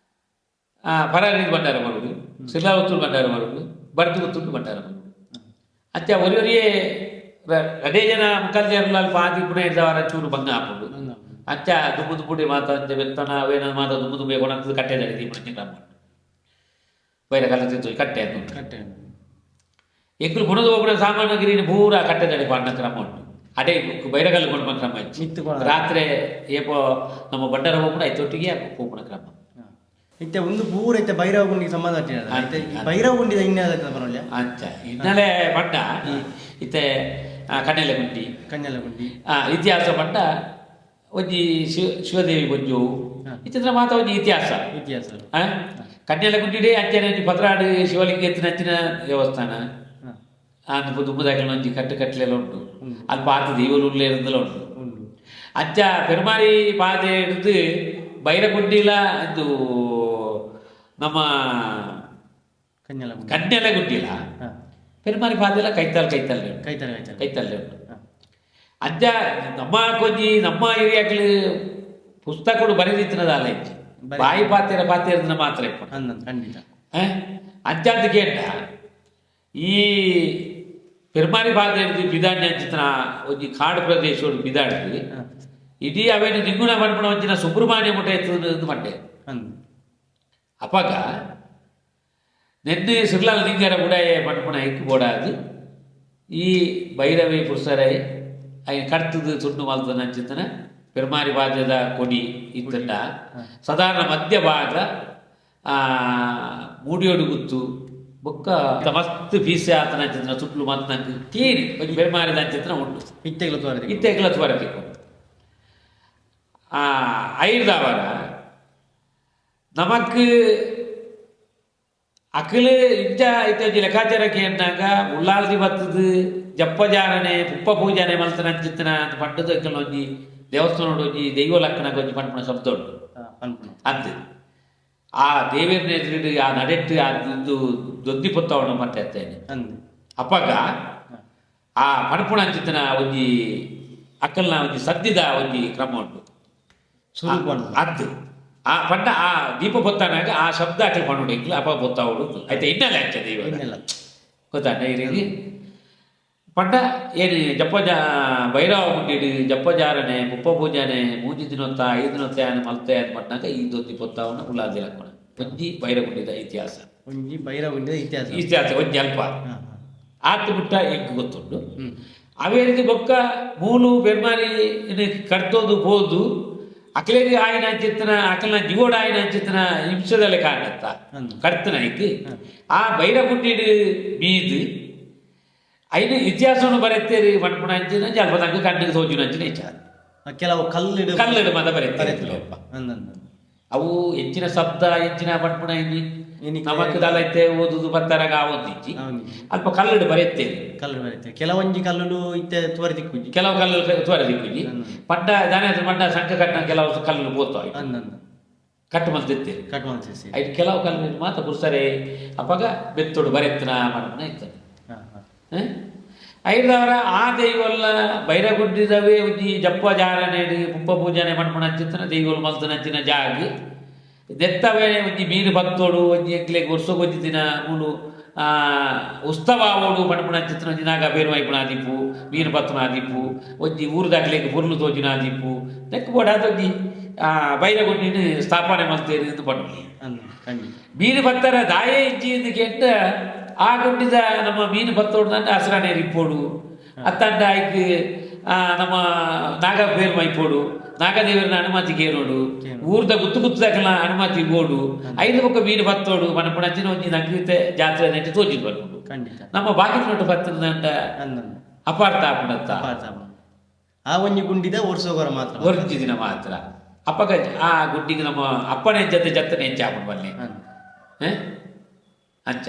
ಪರಾರಿ ಭಂಡಾರ ಬರುದು, ಸಿರ್ಲಾವತ್ತೂರು ಭಂಡಾರ ಬರುದು, ಬರ್ದು ಗೊತ್ತುಂಟು ಭಂಡಾರ ಬರುದು. ಅಂಚ ಒರಿ ಒರಿಯೇ ಅದೇ ಜನ ಮುಖಾಲ್ಜಾರ್ಲಾಲ್ ಪಾದಿ ಪುಣೆ ಇದ್ದವರ ಚೂರು ಬಂಗ ಹಾಪುಂಡು. ಅಂಚ ದುಂಬು ದುಂಬುಡಿ ಮಾತ ಅಂಚ ಬೆತ್ತನ ಅವೇನ ಮಾತ ದುಂಬು ದುಂಬೆ ಕೊಣಂತದ್ದು ಕಟ್ಟೆ ದೀಪಣ ಕ್ರಮ ಬೈರ ಕಲ್ಲ ತಿಂತು ಕಟ್ಟೆ ಅಂತ ಕಟ್ಟೆ. ಎಂಕುಲು ಗುಣದ ಒಬ್ಬರ ಸಾಮಾನ್ಯ ಪೂರ ಕಟ್ಟೆದಡಿ ಪಾಂಡ ಕ್ರಮ ಉಂಟು. ಅದೇ ಬೈರಗಲ್ಲು ಕೊಂಡು ಕ್ರಮ ಇತ್ತು. ರಾತ್ರಿ ಏಪೋ ನಮ್ಮ ಬಂಡಾರ ಹೋಗ್ಬಿಡ ಐತೊಟ್ಟಿಗೆ ಪೋಪುನ ಕ್ರಮ. ಇತ್ತೆ ಒಂದು ಪೂರ ಇತ್ತೆ ಭೈರವ ಗುಂಡಿಗೆ ಸಂಬಂಧ ಭೈರವ ಗುಂಡಿದ ಹಿನ್ನೆಲೆ ಬರೋಲ್ಲ. ಅಂಚ ಹಿನ್ನೆಲೆ ಪಂಡ ಇತ್ತೆ ಕಣ್ಣೆಲೆ ಗುಂಡಿ. ಕಣ್ಣೆಲೆ ಗುಂಡಿ. ಇತಿಹಾಸ ಪಂಡ ಒಂಜಿ ಶಿವದೇವಿ ಬೊಂಜು ಇತ್ತಿದ್ರ ಮಾತ ಒಂಜಿ ಇತಿಹಾಸ. ಇತಿಹಾಸ. ಕಣ್ಣೆಲೆ ಗುಂಡಿಡೇ ಅಂಚನೆ ಒಂಜಿ ಪತ್ರಾಡು ಶಿವಲಿಂಗ ಎತ್ತಿನ ಅಂಚಿನ ದೇವಸ್ಥಾನ. ಅಂದ್ ದುಂಬುದಾಕಲ್ನ ಒಂಜಿ ಕಟ್ಟು ಕಟ್ಟಲೆಲ್ಲ ಉಂಟು. ಅಲ್ಪ ಆತ ದೈವಲು ಉಳ್ಳೆ ಉಂಟು. ಅಂಚ ಪೆರುಮಾರಿ ಪಾದೆ ಹಿಡಿದು ಬೈರಗುಂಡಿಲ ಇದು ನಮ್ಮ ಕನ್ಯಲ. ಕನ್ಯಲ ಗುಡ್ಡಿಲ ಪೆರುಮಾರಿ ಪಾದೆಲ ಕೈತಾಲ್ ಕೈತಲ್. ಕೈತಲ್ ಕೈತಲ್. ಕೈತಲ್ ಉಂಡು. ಅಂಚ ನಮ್ಮ ಕೊಂಜಿ ನಮ್ಮ ಹಿರಿಯಕ್ಲು ಪುಸ್ತಕಡು ಬರೆದಿತ್ತಿನದಾಲ ಇಜ್ಜಿ, ಬಾಯಿ ಪಾತೆರ ಪಾತೆರದಿನ ಮಾತ್ರ ಇಪ್ಪುಂಡು. ಅಂದಂದು ಖಂಡಿತ. ಅಂಚಾಂತ ಕೇಂಡ ಈ ಪೆರ್ಮಾರಿ ಪಾತೆರ್ದು ಬಿದಾಣಿ ಅಂಚಿತನ ಒಂಜಿ ಕಾಡು ಪ್ರದೇಶಡು ಬಿದಾಡ್ದು ಇಡೀ ಅವೇನು ನಿಂಗುಣ ಪನ್ಪುಣ ಒಂಚಿನ ಸುಬ್ರಹ್ಮಣ್ಯ ಮುಟ್ಟ ಎತ್ತುದು ಪಂಡೆ. ಅಂದು. ಅಪಗ ನೆನ್ನೆ ಸಿರ್ಲಾಲ್ ನಿಂಗರ ಬುಡಾಯ ಪನ್ಪುಣ ಎಕ್ಕು ಬೋಡಾದು ಈ ಭೈರವಿ ಪುರುಷರೈ ಐನ್ ಕಡ್ತದು ತುಂಡು ಮಲ್ತನ ಅಂಚಿತನ ಪೆರ್ಮಾರಿ ಬಾಜದ ಕೊಡಿ ಇತ್ತಂಡ ಸಾಧಾರಣ ಮಧ್ಯ ಭಾಗ ಮೂಡಿಯೋಡು ಗುತ್ತು ಬೊಕ್ಕ ಮಸ್ತ್ ಪೀಸೆ ಆತನ ಅಂಚಿತನ ಸುಟ್ಲು ಮತ್ತಂಗ್ ಕ್ಲೀನ್ ಒಂಜಿ ಪೆರ್ಮಾರಿದ ಅಂಚಿತನ ಉಂಡು. ಇತ್ತೆಗ್ಲ ತೋರದಿ. ಇತ್ತೆಗ್ಲ ತುವರೆ ತಿಕ್ಕು. ಐರ್ದಾವರ ನಮಕ್ ಅಕಲು ಇಂಚ ಇತ್ತೆ ಒಂಜಿ ಲೆಕ್ಕಾಚಾರಕ್ಕೆ ಎನ್ನಾಗ ಉಳ್ಳಾಲ್ದಿ ಬತ್ತದು ಜಪ್ಪಜಾರನೆ ಪುಪ್ಪ ಪೂಜಾನೆ ಮಲ್ತನ ಅಂಚಿತ್ತನ ಅಂತ ಪಂಡದ ಒಂಜಿ ದೇವಸ್ಥಾನಡ್ ಒಂಜಿ ದೈವ ಲಕ್ಕಣಗ್ ಒಂಜಿ ಪನ್ಪುನ ಶಬ್ದ ಉಂಡು. ಪನ್ಪುನ. ಅಂದ್ ಆ ದೇವೆರ್ನ ಎದುರುಡು ಆ ನಡೆಟ್ಟು ಆ ಇದು ದೊದ್ದಿ ಪೊತ್ತವಣ ಪಂತೆ ಅತ್ತೇನೆ. ಅಂದು. ಅಪಗ ಆ ಪನ್ಪುಣ ಅಂಚಿತ್ತನ ಒಂಜಿ ಅಕ್ಕಲ್ನ ಒಂಜಿ ಸದ್ದಿದ ಒಂಜಿ ಕ್ರಮ ಉಂಟು. ಸುರು ಪಂಡ. ಅದ್ದು ಆ ಪಂಡ ಆ ದೀಪ ಪೊತ್ತಾನಾಗ ಆ ಶಬ್ದ ಅಕಲ್ ಪಣ್ಣುಡು ಎಂಕ್ಲು ಅಪ ಪೊತ್ತಾವಡು ಐತೆ ಇನ್ನಲ್ಲ ಅಂಚ ದೈವ. ಇನ್ನೆಲ್ಲ. ಗೊತ್ತಾಂಡ ಇರಿಗೆ ಪಂಡ ಏನು ಜಪ್ಪ ಜಾ ಭೈರವ ಗುಂಡಿಡು ಜಪ್ಪಜಾರನೆ ಮುಪ್ಪ ಪೂಜಾನೆ ಮೂಜಿ ದಿನೊತ್ತ ಐದು ದಿನೊತ್ತ ಯಾನ್ ಮಲ್ತೆ ಅಂತ ಪಟ್ನಾಗ ಈ ದೊದ್ದಿ ಪೊತ್ತಾವನ ಉಳ್ಳಾಲ್ದಿ ಲಕ್ಕಣ ಒಂಜಿ ಭೈರಗುಂಡಿದ ಇತಿಹಾಸ. ಒಂಜಿ ಭೈರವ ಇತಿಹಾಸ. ಇತಿಹಾಸ ಒಂಜಿ ಅಲ್ಪ. ಹಾ, ಹಾ. ಆತ್ ಬಿಟ್ಟ ಎಂಕ್ ಗೊತ್ತುಂಡು. ಅವೇ ರೀತಿ ಬೊಕ್ಕ ಮೂಲು ಬೆರ್ಮಾರಿ ಕಡ್ತೋದು ಪೋದು ಅಕಲೇರಿ ಆಯಿನ ಅಂಚಿತ್ತನ ಅಕಲ್ನ ಜೀವೋಡ ಆಯಿನ ಅಂಚಿತ್ತನ ಹಿಂಸೆದಲೆ ಕಾಣತ್ತ ಅಂದು. ಕಡ್ತನ ಐಕ್ ಆ ಭೈರಗುಂಡಿಡು ಮೀದು ಐನು ಇತಿಹಾಸವನ್ನು ಬರೆತ್ತೇರಿ ಪನ್ಪುಣ ಅಂಚಿನ ಅಲ್ಪ ತಂಗ ಕಣ್ಣಿಗೆ ತೋಜುನ ಅಂಚಿನ ಹೆಚ್ಚ. ಕೆಲವು ಕಲ್ಲಿಡು. ಕಲ್ಲಿಡು ಮತ ಬರೆತ್ತೇರಿ ಅಲ್ಪ. ಅಂದಂದು. ಅವು ಹೆಚ್ಚಿನ ಶಬ್ದ ಹೆಚ್ಚಿನ ಪನ್ಪುಣ ಇನಿ ಇನಿ ನಮಕ್ ದಾಲ ಐತೆ ಓದುದು ಬತ್ತಾರಾಗ ಆವೊಂದಿಜ್ಜಿ. ಆವೊಂದಿಜ್ಜಿ. ಅಲ್ಪ ಕಲ್ಲುಡು ಬರೆತ್ತೇರಿ. ಕಲ್ಲು ಬರುತ್ತೆ, ಕೆಲವೊಂಜಿ ಕಲ್ಲುಲು ಇತ್ತೆ ತುವರೆ ತಿಕ್ಕುಜಿ. ಕೆಲವು ಕಲ್ಲು ತುವರೆ ದಿಕ್ಕುಜಿ. ಪಂಡ ದಾನೆ ಪಂಡ ಸಂಕ ಕಟ್ಟನ ಕೆಲವು ಕಲ್ಲು ಪೋತಾವ. ಅಂದಂದು. ಕಟ್ಟು ಮಲ್ತಿತ್ತೇರಿ. ಕಟ್ ಮಲ್ತಿಸಿ. ಐಟ್ ಕೆಲವು ಕಲ್ಲು ಮಾತ್ರ ಪುರ್ಸರೆ ಅಪಗ ಬೆತ್ತೋಡು ಬರೆತ್ತನ ಪನ್ಪುನ ಇತ್ತನೆ. ಹಾ ಹಾ. ಐದವರ ಆ ದೈವಲ್ಲ ಬೈರಗುಡ್ಡಿದವೇ ಒಂಜಿ ಜಪ್ಪ ಜಾರನೇಡು ಪುಪ್ಪ ಪೂಜಾನೆ ಪನ್ಪುಣ ಅಂಚಿತ್ತನ ದೈವಲು ಮಲ್ತನ ಅಂಚಿನ ಜಾಗ್ ದೆತ್ತವೇ ಒಂಜಿ ಮೀನು ಬತ್ತೋಡು ಒಂಜಿ ಎಂಕ್ಲೆಗ್ ವರ್ಷಗ್ ಒಂಜಿ ದಿನ ಮೂಲು ಉತ್ಸವ ಆವೋಡು ಪನ್ಪುಣ ಅಂಚಿತ್ತನ ಒಂಜಿ ನಾಗ ಬೇರು ಮೈಪುನ ಆದಿಪ್ಪು ಮೀನು ಪತ್ತುನ ಆದಿಪ್ಪು ಒಂಜಿ ಊರುದಾಕ್ಲೆಗ್ ಪೊರ್ಲು ತೋಜುನ ಆದಿಪ್ಪು ನೆಕ್ಕ್ ಬೋಡಾದ್ ಒಂಜಿ ಬೈರಗುಡ್ಡಿನ ಸ್ಥಾಪನೆ ಮಲ್ತೇರು ಇಂದ್ ಪನ್ಪುನಿ. ಅಂದು ಖಂಡಿತ. ಮೀನು ಪತ್ತರ ದಾಯೆ ಇಜ್ಜಿ ಇಂದ್ ಕೆಟ್ಟ ಆ ಗುಂಡಿದ ನಮ್ಮ ಮೀನು ಪತ್ತೋಡು ಅಸರಾಣೆ ಇಪ್ಪೋಡು ಅತ್ತಂಡ ಐಕ್ ನಮ್ಮ ನಾಗ ಬೇರು ಮೈಪೋಡು ನಾಗದೇವರನ ಅನುಮತಿ ಕೇರೋಡು ಊರ್ದ ಗುತ್ತು ಗುತ್ತುದಕಲ ಅನುಮತಿ ಬೋಡು ಐದು ಬೊಕ್ಕ ಮೀನು ಪತ್ತೋಡು ಪನಪುಣಂಚಿನ ಒಂಜಿ ನಂಗಿತೆ ಜಾತ್ರೆ ನೆಟ್ಟಿ ತೋಜಿದ್ ಬರ್ಪುಂಡು. ಖಂಡಿತ. ನಮ್ಮ ಬಾಕಿ ನೋಟು ಪತ್ತಂಡ ಅಂದಂದು. ಅಪಾರ್ಥ ಆಪುಂಡತ್ತ. ಅಪಾರ್ಥ ಆಪುಂಡು. ಆ ಒಂಜಿ ಗುಂಡಿದ ವರ್ಷಗೊರ ಮಾತ್ರ. ಒಂಜಿ ದಿನ ಮಾತ್ರ ಅಪ್ಪಗ ಆ ಗುಡ್ಡಿಗೆ ನಮ್ಮ ಅಪ್ಪನೆ ಜೊತೆ ಜತ್ತನೆ ಹೆಚ್ಚಾಪುಂಡು ಬಲ್ಲೆ. ಅಂದು. ಅಂಚ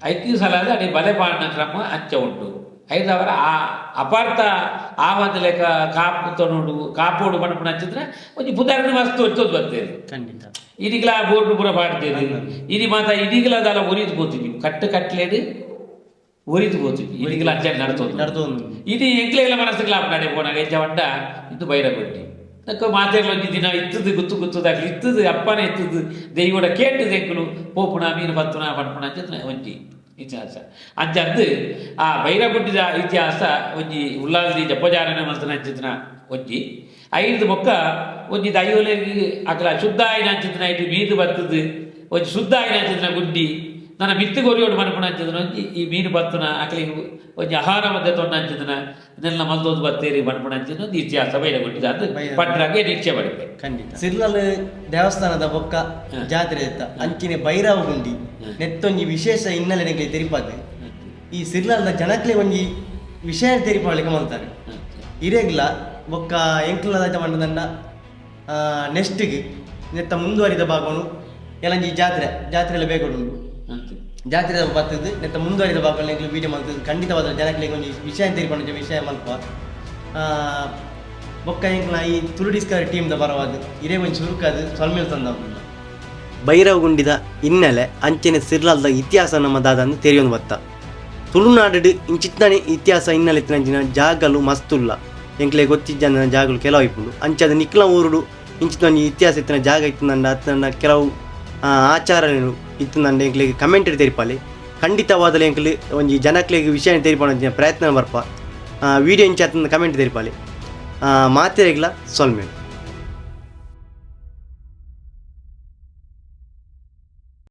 ಐಕ್ಯೂ ಸಲಾದ ಅಡಿ ಬಲೆ ಪಾಡಿನ ಕ್ರಮ ಅಂಚ ಉಂಟು. ಐದವರ ಆ ಅಪಾರ್ಥ ಆವಂದ ಲೆಕ್ಕ ಕಾಪು ತನೋಡು ಕಾಪೋಡು ಪಣಪುಣ ಅಂಚಿದ್ರೆ ಒಂಜಿ ಪುದಾರನ ಮಸ್ತ್ ಒತ್ತೋದು ಬರ್ತೇವೆ. ಖಂಡಿತ. ಇನಿಗ್ಲ ಬೋರ್ಡು ಪೂರ ಪಾಡ್ತೇವೆ ಇನಿ ಮಾತ ಇನಿಗ್ಲ ದಾಲ ಒರಿದು ಪೋತಿದ್ವಿ ಕಟ್ಟು ಕಟ್ಲೇಡು ಒರಿದು ಪೋತಿದ್ವಿ ಇನಿಗ್ಲ ಅಂಚ ನಡ್ತೋದು. ನಡ್ತೊಂದು. ಇದು ಎಂಕ್ಲೆಗ್ಲ ಮನಸ್ಸುಗ್ಲ ನಡೆ ಪೋನಾಗ ಎಂಚ ಪಂಡ ಇದು ಬೈರಗೊಟ್ಟಿ ನಕ್ಕ ಮಾತೆರ್ಲ ಒಂಜಿ ದಿನ ಇತ್ತದು ಗುತ್ತು ಗುತ್ತುದಾಗ್ಲಿ ಇತ್ತದು ಅಪ್ಪನೇ ಇತ್ತದು ದೈವಡ ಕೇಂಡು ಎಂಕುಲು ಪೋಪುಣ ಮೀನು ಪತ್ತುಣ ಪನ್ಪುಣ ಅಂಚ ಒಂಜಿ ಇತಿಹಾಸ ಅಂಚಂದು ಆ ಬೈರಗುಡ್ಡಿದ ಇತಿಹಾಸ ಒಂಜಿ ಉಳ್ಳಾಲ್ದಿ ಜಪ್ಪಜಾರನೆ ಮಲ್ತನ ಅಂಚಿತನ ಒಂಜಿ ಐದು ಬೊಕ್ಕ ಒಂಜಿ ದೈವಲೆಗ್ ಅಕಲ ಶುದ್ಧ ಆಯಿನ ಅಂಚಿತನ ಐಟ್ ಮೀನು ಬತ್ತದು ಒಂಜಿ ಶುದ್ಧ ಆಯಿನ ಅಂಚಿತನ ಗುಡ್ಡಿ ನನ್ನ ಮಿತ್ತು ಕೊರಿಯೋಡು ಮನಪುಣ ಅಂಚಿತನ ಒಂಜಿ ಈ ಮೀನು ಬತ್ತುನ ಅಕಲಿಗೆ ಒಂಜಿ ಆಹಾರ ಮಧ್ಯೆ ತೊಂಡ ಅಂಚಿತನ ನೆಲ್ಲ ಮಲ್ದೋದು ಬತ್ತೇರಿ ಮನಪುಣ ಅಂಚಿನ ಒಂದು ಇತಿಹಾಸ ಬೈರಗುಡ್ಡಿದ ಅದು ಪಟ್ರಾಗೆ ನಿಕ್ಷೆ ಪಡಿಪೆ. ಖಂಡಿತ. ಸಿರ್ಲಾಲ್ ದೇವಸ್ಥಾನದ ಬೊಕ್ಕ ಜಾತ್ರೆ ಇತ್ತ ಅಂಚಿನೆ ಭೈರವ ಗುಂಡಿ ನೆತ್ತೊಂಜಿ ವಿಶೇಷ ಹಿನ್ನೆಲೆ ನೆಕ್ಲೆ ತೆರಿಪಾದೆ ಈ ಸಿರ್ಲಾಲ್ದ ಜನಕ್ಲೆ ಒಂಜಿ ವಿಷಯ ತೆರಿಪಾವಳಿಕೆ ಮಲ್ತಾರೆ ಇರೆಗ್ಲ ಬೊಕ್ಕ ಎಂಕ್ಲ ಮಂಡದಂಡ ನೆಕ್ಸ್ಟ್ಗೆ ನೆತ್ತ ಮುಂದುವರಿದ ಭಾಗನು ಎಲ್ಲಂಜಿ ಜಾತ್ರೆ ಜಾತ್ರೆಲ್ಲ ಬೇಗ ಉಂಡು. ಜಾತ್ರೆ ಬರ್ತದೆ ನೆತ್ತ ಮುಂದುವರಿದ ಭಾಗಗಳು ಎಂಕ್ಲು ವೀಡಿಯೋ ಮಲ್ತದೆ ಖಂಡಿತವಾದ ಜನಕ್ಲೆಗ್ ಒಂಜಿ ವಿಷಯ ತೆರಿಪೊಂಡು ವಿಷಯ ಮಲ್ಪ ಬೊಕ್ಕ ಎಂಕ್ಲ ಈ ತುಳು ಡಿಸ್ಕವರಿ ಟೀಮ್ದ ಪರವಾದ್ ಇರೇ ಒಂಜಿ ಸುರುಕಾದ್ ಸೊಲ್ಮೆಲ್ ತಂದ. ಭೈರವಗುಂಡಿದ ಹಿನ್ನೆಲೆ ಅಂಚನೆ ಸಿರ್ಲಾಲ್ದ ಇತಿಹಾಸ ನಮ್ಮ ದಾದಂದು ತೆರಿಯೊಂದು ಬತ್ತ. ತುಳುನಾಡು ಇಂಚಿತ್ತನೆ ಇತಿಹಾಸ ಹಿನ್ನೆಲೆ ಇತ್ತಿನಂಚಿನ ಜಾಗಲು ಮಸ್ತುಲ್ಲ. ಎಂಕ್ಲೆ ಗೊತ್ತಿಜ್ಜಂದಿನ ಜಾಗಲು ಕೆಲವು ಇಪ್ಪುಂಡು. ಅಂಚಾದ ನಿಕ್ಲ ಊರುಡು ಇಂಚಿನ ಒಂಜಿ ಇತಿಹಾಸ ಇತ್ತಿನ ಜಾಗ ಇತ್ತಿನಂಡ ಅತ್ತಂಡ ಕೆಲವು ಆಚಾರಗಳು ಇತ್ತಿನಂಡ ಎಂಕ್ಲೆಗ್ ಕಮೆಂಟ್ ತೆರಿಪಾಲೆ. ಖಂಡಿತವಾದಲೇ ಎಂಕ್ಲೆ ಒಂಜಿ ಜನಕ್ಲೆಗ್ ವಿಷಯ ತೆರಿಪಾನ ಪ್ರಯತ್ನ ಬರ್ಪ. ವಿಡಿಯೋ ಇಂಚ ಕಮೆಂಟ್ ತೆರಿಪಾಲೆ. ಮಾತೆರೆಗ್ಲ ಸೊಲ್ಮೆಲು.